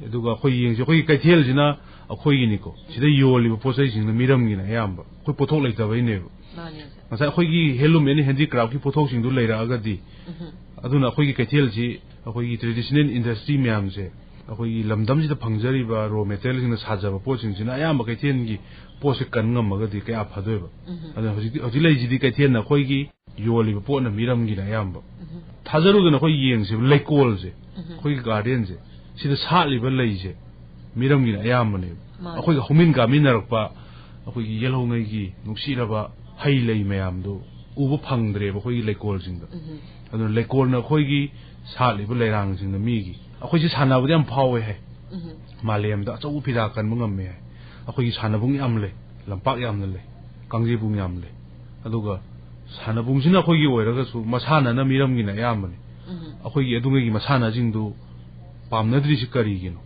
ꯑꯗꯨꯒ ꯑꯩꯈꯣꯏ ꯌꯦꯡꯁꯤ, ꯑꯩꯈꯣꯏꯒꯤ ꯀꯩꯊꯦꯜꯁꯤꯅ ꯑꯩꯈꯣꯏꯒꯤꯅꯤꯀꯣ, ꯁꯤꯗ ꯌꯣꯜꯂꯤꯕ ꯄꯣꯠ ꯆꯩꯁꯤꯡꯅ ꯃꯤꯔꯝꯒꯤꯅ ꯑꯌꯥꯝꯕ, ꯑꯩꯈꯣꯏ ꯄꯣꯠꯊꯣꯛ ꯂꯩꯇꯕꯩꯅꯦꯕ꯫ ꯃꯥꯅꯦ꯫ ꯉꯁꯥꯏ ꯑꯩꯈꯣꯏꯒꯤ handloom and handicraftꯀꯤ ꯄꯣꯠꯊꯣꯛꯁꯤꯡꯗꯨ ꯂꯩꯔꯛꯑꯒꯗꯤ, ꯑꯗꯨꯅ ꯑꯩꯈꯣꯏꯒꯤ ꯀꯩꯊꯦꯜꯁꯤ, ꯑꯩꯈꯣꯏꯒꯤ traditional industry ꯃꯌꯥꯝꯁꯦ, ꯑꯩꯈꯣꯏꯒꯤ ꯂꯝꯗꯝꯁꯤꯗ ꯐꯪꯖꯔꯤꯕ raw materialꯁꯤꯡꯅ ꯁꯥꯖꯕ ꯄꯣꯠꯁꯤꯡꯁꯤꯅ ꯑꯌꯥꯝꯕ ꯀꯩꯊꯦꯜꯒꯤ ꯄꯣꯠꯁꯦ ꯀꯟ ꯉꯝꯃꯒꯗꯤ ꯀꯌꯥ ꯐꯗꯣꯏꯕ꯫ ꯑꯗꯨꯅ ꯍꯧꯖꯤꯛꯇꯤ, ꯍꯧꯖꯤꯛ ꯂꯩꯁꯤꯗꯤ ꯀꯩꯊꯦꯜꯅ ꯑꯩꯈꯣꯏꯒꯤ ꯌꯣꯜꯂꯤꯕ ꯄꯣꯠꯅ ꯃꯤꯔꯝꯒꯤꯅ ꯑꯌꯥꯝꯕ꯫ ꯊꯥꯖꯔꯨꯗꯅ ꯑꯩꯈꯣꯏ ꯌꯦꯡꯁꯦꯕ, ꯂꯩꯀꯣꯜꯁꯦ, ꯑꯩꯈꯣꯏꯒꯤ gardenꯁꯦ, ꯁꯤꯗ ꯁꯥꯠꯂꯤꯕ ꯂꯩꯁꯦ ꯃꯤꯔꯝꯒꯤꯅ ꯑꯌꯥꯝꯕꯅꯦꯕ꯫ ꯃꯥꯅꯦ꯫ ꯑꯩꯈꯣꯏꯒ ꯍꯧꯃꯤꯟ ꯀꯥꯃꯤꯟꯅꯔꯛꯄ ꯑꯩꯈꯣꯏꯒꯤ ꯌꯦꯜꯍꯧꯉꯩꯒꯤ ꯅꯨꯡꯁꯤꯔꯕ ꯍꯩ ꯂꯩ ꯃꯌꯥꯝꯗꯣ ꯎꯕ ꯐꯪꯗ꯭ꯔꯦꯕ ꯑꯩꯈꯣꯏꯒꯤ ꯂꯩꯀꯣꯜꯁꯤꯡꯗ꯫ ꯑꯗꯨꯅ ꯂꯩꯀꯣꯜꯅ ꯑꯩꯈꯣꯏꯒꯤ ꯁꯥꯠꯂꯤꯕ ꯂꯩꯔꯥꯡꯁꯤꯡꯅ ꯃꯤꯒꯤ, ꯑꯩꯈꯣꯏꯁꯦ ꯁꯥꯟꯅꯕꯗ ꯌꯥꯝ ꯐꯥꯎꯋꯦ ꯍꯥꯏ꯫ ꯃꯥꯂꯦꯝꯗ ꯑꯆꯧꯕ ꯐꯤꯗꯥ ꯀꯟꯕ ꯉꯝꯃꯦ ꯍꯥꯏ꯫ ꯑꯩꯈꯣꯏꯒꯤ ꯁꯥꯟꯅꯕꯨꯡ ꯌꯥꯝ ꯂꯩ, ꯂꯝꯄꯥꯛ ꯌꯥꯝꯅ ꯂꯩ, ꯀꯥꯡꯖꯩꯕꯨꯡ ꯌꯥꯝ ꯂꯩ꯫ ꯑꯗꯨꯒ ꯁꯥꯟꯅꯕꯨꯡꯁꯤꯅ ꯑꯩꯈꯣꯏꯒꯤ ꯑꯣꯏꯔꯒꯁꯨ ꯃꯁꯥꯟꯅꯅ ꯃꯤꯔꯝꯒꯤꯅ ꯑꯌꯥꯝꯕꯅꯤ꯫ ꯑꯩꯈꯣꯏꯒꯤ ꯑꯗꯨꯉꯩꯒꯤ ꯃꯁꯥꯟꯅꯁꯤꯡꯗꯨ ꯄꯥꯝꯅꯗ꯭ꯔꯤꯁꯤ ꯀꯔꯤꯒꯤꯅꯣ?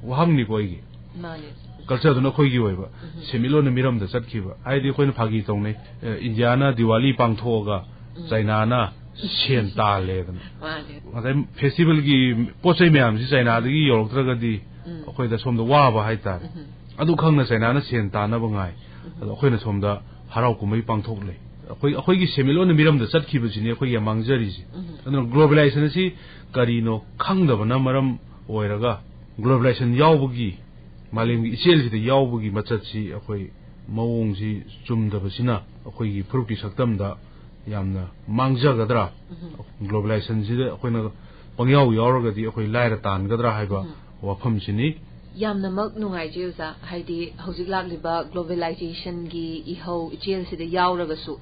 ꯋꯥꯍꯪꯅꯤꯀꯣ ꯑꯩꯒꯤ꯫ ꯃꯥꯅꯦ꯫ Cultureꯗꯨꯅ ꯑꯩꯈꯣꯏꯒꯤ ꯑꯣꯏꯕ, ꯁꯦꯟꯃꯤꯠꯂꯣꯟꯅ ꯃꯤꯔꯝꯗ ꯆꯠꯈꯤꯕ꯫ ꯍꯥꯏꯗꯤ ꯑꯩꯈꯣꯏꯅ ꯐꯥꯒꯤ ꯇꯧꯅꯩ, ꯑꯦ, ꯏꯟꯗꯤꯌꯥꯅ ꯗꯤꯋꯥꯂꯤ ꯄꯥꯡꯊꯣꯛꯑꯒ ꯆꯩꯅꯥꯅ ꯁꯦꯟ ꯇꯥꯜꯂꯦꯗꯅ꯫ ꯃꯥꯅꯦ꯫ ꯉꯁꯥꯏ festivalꯒꯤ ꯄꯣꯠ ꯆꯩ ꯃꯌꯥꯝꯁꯤ ꯆꯩꯅꯥꯗꯒꯤ ꯌꯧꯔꯛꯇ꯭ꯔꯒꯗꯤ ꯑꯩꯈꯣꯏꯗ ꯁꯣꯝꯗ ꯋꯥꯕ ꯍꯥꯏꯇꯥꯔꯦ꯫ ꯑꯗꯨ ꯈꯪꯅ ꯆꯩꯅꯥꯅ ꯁꯦꯟ ꯇꯥꯟꯅꯕ ꯉꯥꯏ꯫ ꯑꯗꯣ ꯑꯩꯈꯣꯏꯅ ꯁꯣꯝꯗ ꯍꯔꯥꯎ ꯀꯨꯝꯍꯩ ꯄꯥꯡꯊꯣꯛꯂꯦ꯫ ꯑꯩꯈꯣꯏ, ꯑꯩꯈꯣꯏꯒꯤ ꯁꯦꯟꯃꯤꯠꯂꯣꯟꯅ ꯃꯤꯔꯝꯗ ꯆꯠꯈꯤꯕꯁꯤꯅꯤ ꯑꯩꯈꯣꯏꯒꯤ ꯌꯥꯝ ꯃꯥꯡꯖꯔꯤꯁꯦ꯫ ꯎꯝ꯫ ꯑꯗꯨꯅ globalization ꯑꯁꯤ ꯀꯔꯤꯅꯣ ꯈꯪꯗꯕꯅ ꯃꯔꯝ ꯑꯣꯏꯔꯒ globalization ꯌꯥꯎꯕꯒꯤ, ꯃꯥꯂꯦꯝꯒꯤ ꯏꯆꯦꯜꯁꯤꯗ ꯌꯥꯎꯕꯒꯤ ꯃꯆꯠꯁꯤ ꯑꯩꯈꯣꯏ ꯃꯑꯣꯡꯁꯤ ꯆꯨꯝꯗꯕꯁꯤꯅ ꯑꯩꯈꯣꯏꯒꯤ ꯐꯨꯔꯨꯞꯀꯤ ꯁꯛꯇꯝꯗ ꯌꯥꯝꯅ ꯃꯥꯡꯖꯒꯗ꯭ꯔꯥ? ꯎꯝ꯫ Globalizationꯁꯤꯗ ꯑꯩꯈꯣꯏꯅ ꯄꯪꯌꯥꯎ ꯌꯥꯎꯔꯒꯗꯤ ꯑꯩꯈꯣꯏ ꯂꯥꯏꯔ ꯇꯥꯟꯒꯗ꯭ꯔꯥ ꯍꯥꯏꯕ ꯎꯝ꯫ ꯋꯥꯐꯝꯁꯤꯅꯤ꯫ ꯌꯥꯝꯅꯃꯛ ꯅꯨꯡꯉꯥꯏꯖꯩ ꯑꯣꯖꯥ꯫ ꯍꯥꯏꯗꯤ ꯍꯧꯖꯤꯛ ꯂꯥꯛꯂꯤꯕ globalizationꯒꯤ ꯏꯍꯧ ꯏꯆꯦꯜꯁꯤꯗ ꯌꯥꯎꯔꯒꯁꯨ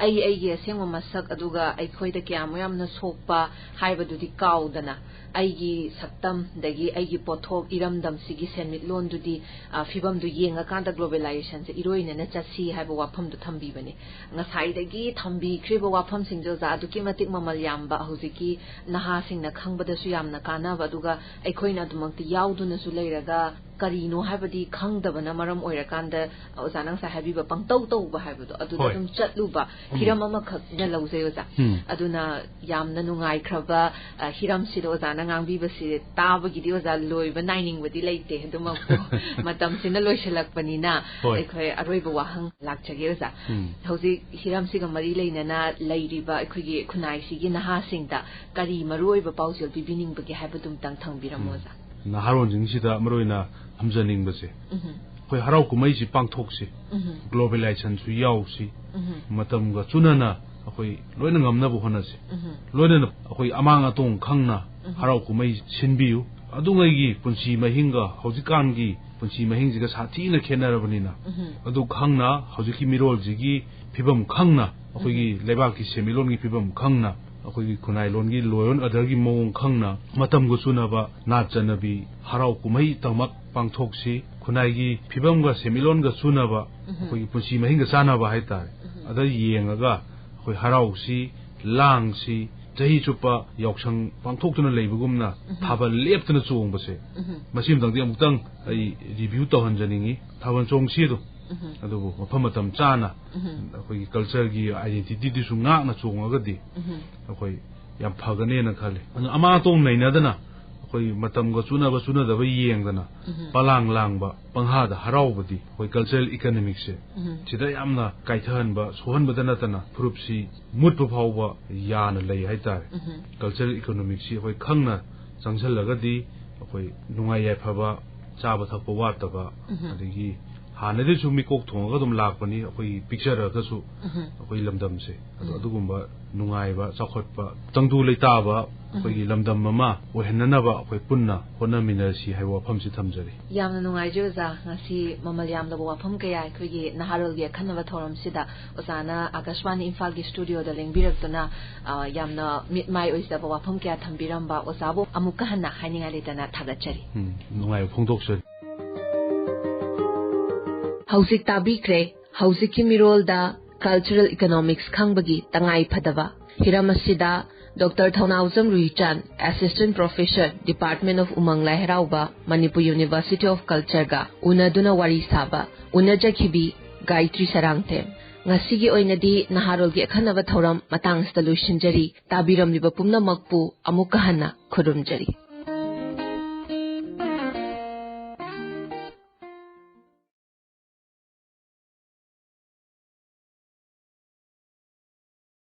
ꯑꯩ ꯑꯩꯒꯤ ꯑꯁꯦꯡꯕ ꯃꯁꯛ ꯑꯗꯨꯒ ꯑꯩꯈꯣꯏꯗ ꯀꯌꯥꯃꯨꯛ ꯌꯥꯝꯅ ꯁꯣꯛꯄ ꯍꯥꯏꯕꯗꯨꯗꯤ ꯀꯥꯎꯗꯅ ꯑꯩꯒꯤ ꯁꯛꯇꯝꯗꯒꯤ ꯑꯩꯒꯤ ꯄꯣꯠꯊꯣꯛ ꯏꯔꯝꯗꯝꯁꯤꯒꯤ ꯁꯦꯟꯃꯤꯠꯂꯣꯟꯗꯨꯗꯤ, ꯑ, ꯐꯤꯕꯝꯗꯨ ꯌꯦꯡꯉꯀꯥꯟꯗ globalizationꯁꯦ ꯏꯔꯣꯏꯅꯅ ꯆꯠꯁꯤ ꯍꯥꯏꯕ ꯋꯥꯐꯝꯗꯨ ꯊꯝꯕꯤꯕꯅꯤ꯫ ꯉꯁꯥꯏꯗꯒꯤ ꯊꯝꯕꯤꯈ꯭ꯔꯤꯕ ꯋꯥꯐꯝꯁꯤꯡꯁꯦ ꯑꯣꯖꯥ ꯑꯗꯨꯛꯀꯤ ꯃꯇꯤꯛ ꯃꯃꯜ ꯌꯥꯝꯕ, ꯍꯧꯖꯤꯛꯀꯤ ꯅꯍꯥꯁꯤꯡꯅ ꯈꯪꯕꯗꯁꯨ ꯌꯥꯝꯅ ꯀꯥꯟꯅꯕ, ꯑꯗꯨꯒ ꯑꯩꯈꯣꯏꯅ ꯑꯗꯨꯃꯛꯇꯤ ꯌꯥꯎꯗꯨꯅꯁꯨ ꯂꯩꯔꯒ ꯀꯔꯤꯅꯣ ꯍꯥꯏꯕꯗꯤ ꯈꯪꯗꯕꯅ ꯃꯔꯝ ꯑꯣꯏꯔꯀꯥꯟꯗ ꯑꯣꯖꯥꯅ ꯉꯁꯥꯏ ꯍꯥꯏꯕꯤꯕ ꯄꯪꯇꯧ ꯇꯧꯕ ꯍꯥꯏꯕꯗꯣ ꯑꯗꯨꯗ ꯍꯣꯏ꯫ ꯑꯗꯨꯝ ꯆꯠꯂꯨꯕ ꯎꯝ꯫ ꯍꯤꯔꯝ ꯑꯃꯈꯛꯅ ꯂꯧꯖꯩ ꯑꯣꯖꯥ꯫ ꯎꯝ꯫ ꯑꯗꯨꯅ ꯌꯥꯝꯅ ꯅꯨꯡꯉꯥꯏꯈ꯭ꯔꯕ, ꯑ, ꯍꯤꯔꯝꯁꯤꯗ ꯑꯣꯖꯥꯅ ꯉꯥꯡꯕꯤꯕꯁꯤ ꯇꯥꯕꯒꯤꯗꯤ ꯑꯣꯖꯥ ꯂꯣꯏꯕ ꯅꯥꯏꯅꯤꯡꯕꯗꯤ ꯂꯩꯇꯦ, ꯑꯗꯨꯃꯛꯄꯨ ꯃꯇꯝꯁꯤꯅ ꯂꯣꯏꯁꯤꯜꯂꯛꯄꯅꯤꯅ ꯍꯣꯏ꯫ ꯑꯩꯈꯣꯏ ꯑꯔꯣꯏꯕ ꯋꯥꯍꯪ ꯂꯥꯛꯆꯒꯦ ꯑꯣꯖꯥ꯫ ꯎꯝ꯫ ꯍꯧꯖꯤꯛ ꯍꯤꯔꯝꯁꯤꯒ ꯃꯔꯤ ꯂꯩꯅꯅ ꯂꯩꯔꯤꯕ ꯑꯩꯈꯣꯏꯒꯤ ꯈꯨꯟꯅꯥꯏꯁꯤꯒꯤ ꯅꯍꯥꯁꯤꯡꯗ ꯀꯔꯤ ꯃꯔꯨꯑꯣꯏꯕ ꯄꯥꯎꯖꯦꯜ ꯄꯤꯕꯤꯅꯤꯡꯕꯒꯦ ꯍꯥꯏꯕꯗꯨꯝꯇꯪ ꯊꯝꯕꯤꯔꯝꯃꯣ ꯎꯝ꯫ ꯑꯣꯖꯥ꯫ ꯅꯍꯥꯔꯣꯟꯁꯤꯡꯁꯤꯗ ꯃꯔꯨꯑꯣꯏꯅ ꯊꯝꯖꯅꯤꯡꯕꯁꯦ, ꯎꯝ꯫ ꯑꯩꯈꯣꯏ ꯍꯔꯥꯎ ꯀꯨꯝꯍꯩꯁꯤ ꯄꯥꯡꯊꯣꯛꯁꯤ, ꯎꯝ꯫ Globalizationꯁꯨ ꯌꯥꯎꯁꯤ, ꯎꯝ꯫ ꯃꯇꯝꯒ ꯆꯨꯅꯅ ꯑꯩꯈꯣꯏ ꯂꯣꯏꯅ ꯉꯝꯅꯕ ꯍꯣꯠꯅꯁꯤ꯫ ꯎꯝ꯫ ꯂꯣꯏꯅꯅ ꯑꯩꯈꯣꯏ ꯑꯃꯥꯡ ꯑꯇꯣꯡ ꯈꯪꯅ ꯎꯝ꯫ ꯍꯔꯥꯎ ꯀꯨꯝꯍꯩ ꯁꯤꯟꯕꯤꯌꯨ꯫ ꯑꯗꯨꯉꯩꯒꯤ ꯄꯨꯟꯁꯤ ꯃꯍꯤꯡꯒ ꯍꯧꯖꯤꯛꯀꯥꯟꯒꯤ ꯄꯨꯟꯁꯤ ꯃꯍꯤꯡꯁꯤꯒ ꯁꯥꯊꯤꯅ ꯈꯦꯠꯅꯔꯕꯅꯤꯅ, ꯎꯝ꯫ ꯑꯗꯨ ꯈꯪꯅ, ꯍꯧꯖꯤꯛꯀꯤ ꯃꯤꯔꯣꯜꯁꯤꯒꯤ ꯐꯤꯕꯝ ꯈꯪꯅ, ꯑꯩꯈꯣꯏꯒꯤ ꯎꯝ꯫ ꯂꯩꯕꯥꯛꯀꯤ ꯁꯦꯟꯃꯤꯠꯂꯣꯟꯒꯤ ꯐꯤꯕꯝ ꯈꯪꯅ, ꯑꯩꯈꯣꯏꯒꯤ ꯈꯨꯟꯅꯥꯏꯂꯣꯟꯒꯤ law and orderꯒꯤ ꯃꯑꯣꯡ ꯈꯪꯅ, ꯃꯇꯝꯒ ꯆꯨꯅꯕ ꯅꯥꯠ ꯆꯠꯅꯕꯤ ꯍꯔꯥꯎ ꯀꯨꯝꯍꯩꯇꯃꯛ ꯄꯥꯡꯊꯣꯛꯁꯤ꯫ ꯈꯨꯟꯅꯥꯏꯒꯤ ꯐꯤꯕꯝꯒ ꯁꯦꯟꯃꯤꯠꯂꯣꯟꯒ ꯆꯨꯅꯕ, ꯎꯝ꯫ ꯑꯩꯈꯣꯏꯒꯤ ꯄꯨꯟꯁꯤ ꯃꯍꯤꯡꯒ ꯆꯥꯟꯅꯕ ꯍꯥꯏꯇꯥꯔꯦ, ꯎꯝ꯫ ꯑꯗ ꯌꯦꯡꯉꯒ ꯑꯩꯈꯣꯏ ꯍꯔꯥꯎꯁꯤ, ꯂꯥꯡꯁꯤ, ꯆꯍꯤ ꯆꯨꯞꯄ ꯌꯥꯎꯁꯪ ꯄꯥꯡꯊꯣꯛꯇꯨꯅ ꯂꯩꯕꯒꯨꯝꯅ ꯎꯝ꯫ ꯊꯥꯕꯜ ꯂꯦꯞꯇꯅ ꯆꯣꯡꯕꯁꯦ, ꯎꯝ꯫ ꯃꯁꯤꯃꯇꯪꯗꯤ ꯑꯃꯨꯛꯇꯪ ꯑꯩ review ꯇꯧꯍꯟꯖꯅꯤꯡꯉꯤ꯫ ꯊꯥꯕꯜ ꯆꯣꯡꯁꯤ ꯑꯗꯨꯝ, ꯎꯝ꯫ ꯑꯗꯨꯕꯨ ꯃꯐꯝ ꯃꯇꯝ ꯆꯥꯅ ꯎꯝ꯫ ꯑꯩꯈꯣꯏꯒꯤ cultureꯒꯤ identityꯗꯨꯁꯨ ꯉꯥꯛꯅ ꯆꯣꯡꯉꯒꯗꯤ ꯎꯝ꯫ ꯑꯩꯈꯣꯏ ꯌꯥꯝ ꯐꯒꯅꯦꯅ ꯈꯜꯂꯤ꯫ ꯑꯗꯨ ꯑꯃꯥꯡ ꯑꯇꯣꯡ ꯅꯩꯅꯗꯅ ꯑꯩꯈꯣꯏ ꯃꯇꯝꯒ ꯆꯨꯅꯕ ꯆꯨꯅꯗꯕ ꯌꯦꯡꯗꯅ ꯎꯝ꯫ ꯄꯂꯥꯡ ꯂꯥꯡꯕ, ꯄꯪꯍꯥꯗ ꯍꯔꯥꯎꯕꯗꯤ ꯑꯩꯈꯣꯏ cultural economics ꯁꯦ ꯎꯝ꯫ ꯁꯤꯗ ꯌꯥꯝꯅ ꯀꯥꯏꯊꯍꯟꯕ, ꯁꯣꯛꯍꯟꯕꯗ ꯅꯠꯇꯅ ꯐꯨꯔꯨꯞꯁꯤ ꯃꯨꯠꯄ ꯐꯥꯎꯕ ꯌꯥꯅ ꯂꯩ ꯍꯥꯏꯇꯥꯔꯦ꯫ ꯎꯝ꯫ Cultural economics ꯁꯤ ꯑꯩꯈꯣꯏ ꯈꯪꯅ ꯆꯪꯁꯤꯜꯂꯒꯗꯤ ꯑꯩꯈꯣꯏ ꯅꯨꯡꯉꯥꯏ ꯌꯥꯏꯐꯕ, ꯆꯥꯕ ꯊꯛꯄ ꯋꯥꯠꯇꯕ, ꯎꯝ꯫ ꯑꯗꯒꯤ ꯍꯥꯟꯅꯗꯩꯁꯨ ꯃꯤꯀꯣꯛ ꯊꯣꯡꯉꯒ ꯑꯗꯨꯝ ꯂꯥꯛꯄꯅꯤ ꯑꯩꯈꯣꯏꯒꯤ ꯄꯤꯛꯆꯔꯒꯁꯨ ꯎꯝ꯫ ꯑꯩꯈꯣꯏ ꯂꯝꯗꯝꯁꯦ꯫ ꯑꯗꯣ ꯎꯝ꯫ ꯑꯗꯨꯒꯨꯝꯕ ꯅꯨꯡꯉꯥꯏꯕ, ꯆꯥꯎꯈꯠꯄ, ꯇꯪꯗꯨ ꯂꯩꯇꯥꯕ ꯑꯩꯈꯣꯏꯒꯤ ꯎꯝ꯫ ꯂꯝꯗꯝ ꯑꯃ ꯑꯣꯏꯍꯟꯅꯅꯕ ꯑꯩꯈꯣꯏ ꯄꯨꯟꯅ ꯍꯣꯠꯅꯃꯤꯟꯅꯔꯁꯤ ꯍꯥꯏꯕ ꯋꯥꯐꯝꯁꯤ ꯊꯝꯖꯔꯤ꯫ ꯌꯥꯝꯅ ꯅꯨꯡꯉꯥꯏꯖꯩ ꯑꯣꯖꯥ, ꯉꯁꯤ ꯃꯃꯜ ꯌꯥꯝꯂꯕ ꯋꯥꯐꯝ ꯀꯌꯥ ꯑꯩꯈꯣꯏꯒꯤ ꯅꯍꯥꯔꯣꯜꯒꯤ ꯑꯈꯟꯅꯕ ꯊꯧꯔꯝꯁꯤꯗ ꯑꯣꯖꯥꯅ ꯑꯀꯥꯁꯕꯥꯅꯤ ꯏꯝꯐꯥꯜꯒꯤ ꯁ꯭ꯇꯨꯗꯤꯑꯣꯗ ꯂꯦꯡꯕꯤꯔꯛꯇꯨꯅ, ꯑ, ꯌꯥꯝꯅ ꯃꯤꯠ ꯃꯥꯏ ꯑꯣꯏꯖꯕ ꯋꯥꯐꯝ ꯀꯌꯥ ꯊꯝꯕꯤꯔꯝꯕ ꯑꯣꯖꯥꯕꯨ ꯑꯃꯨꯛꯀ ꯍꯟꯅ ꯍꯥꯏꯅꯤꯡꯉꯥꯏ ꯂꯩꯇꯅ ꯊꯥꯒꯠꯆꯔꯤ꯫ ꯎꯝ, ꯅꯨꯡꯉꯥꯏꯕ ꯐꯣꯡꯗꯣꯛꯆꯔꯤ꯫ ꯍꯧꯖꯤꯛ ꯇꯥꯕꯤꯈ꯭ꯔꯦ ꯍꯧꯖꯤꯛꯀꯤ ꯃꯤꯔꯣꯜꯗ cultural economics ꯈꯪꯕꯒꯤ ꯇꯉꯥꯏ ꯐꯗꯕ꯫ ꯍꯤꯔꯝ ꯑꯁꯤꯗ doctor Thounaojam ꯔꯨꯏꯆꯥꯟ, Assistant Professor, Department of ꯎꯃꯪ ꯂꯥꯏ ꯍꯔꯥꯎꯕ, Manipur University of Culture ꯒ ꯎꯅꯗꯨꯅ ꯋꯥꯔꯤ ꯁꯥꯕ ꯎꯅꯖꯈꯤꯕꯤ ꯒꯥꯌꯇ꯭ꯔꯤ ꯁꯔꯥꯡꯊꯦꯝ꯫ ꯉꯁꯤꯒꯤ ꯑꯣꯏꯅꯗꯤ ꯅꯍꯥꯔꯣꯜꯒꯤ ꯑꯈꯟꯅꯕ ꯊꯧꯔꯝ ꯃꯇꯥꯡꯁꯤꯗ ꯂꯣꯏꯁꯤꯟꯖꯔꯤ꯫ ꯇꯥꯕꯤꯔꯝꯂꯤꯕ ꯄꯨꯝꯅꯃꯛꯄꯨ ꯑꯃꯨꯛꯀ ꯍꯟꯅ ꯈꯨꯔꯨꯝꯖꯔꯤ꯫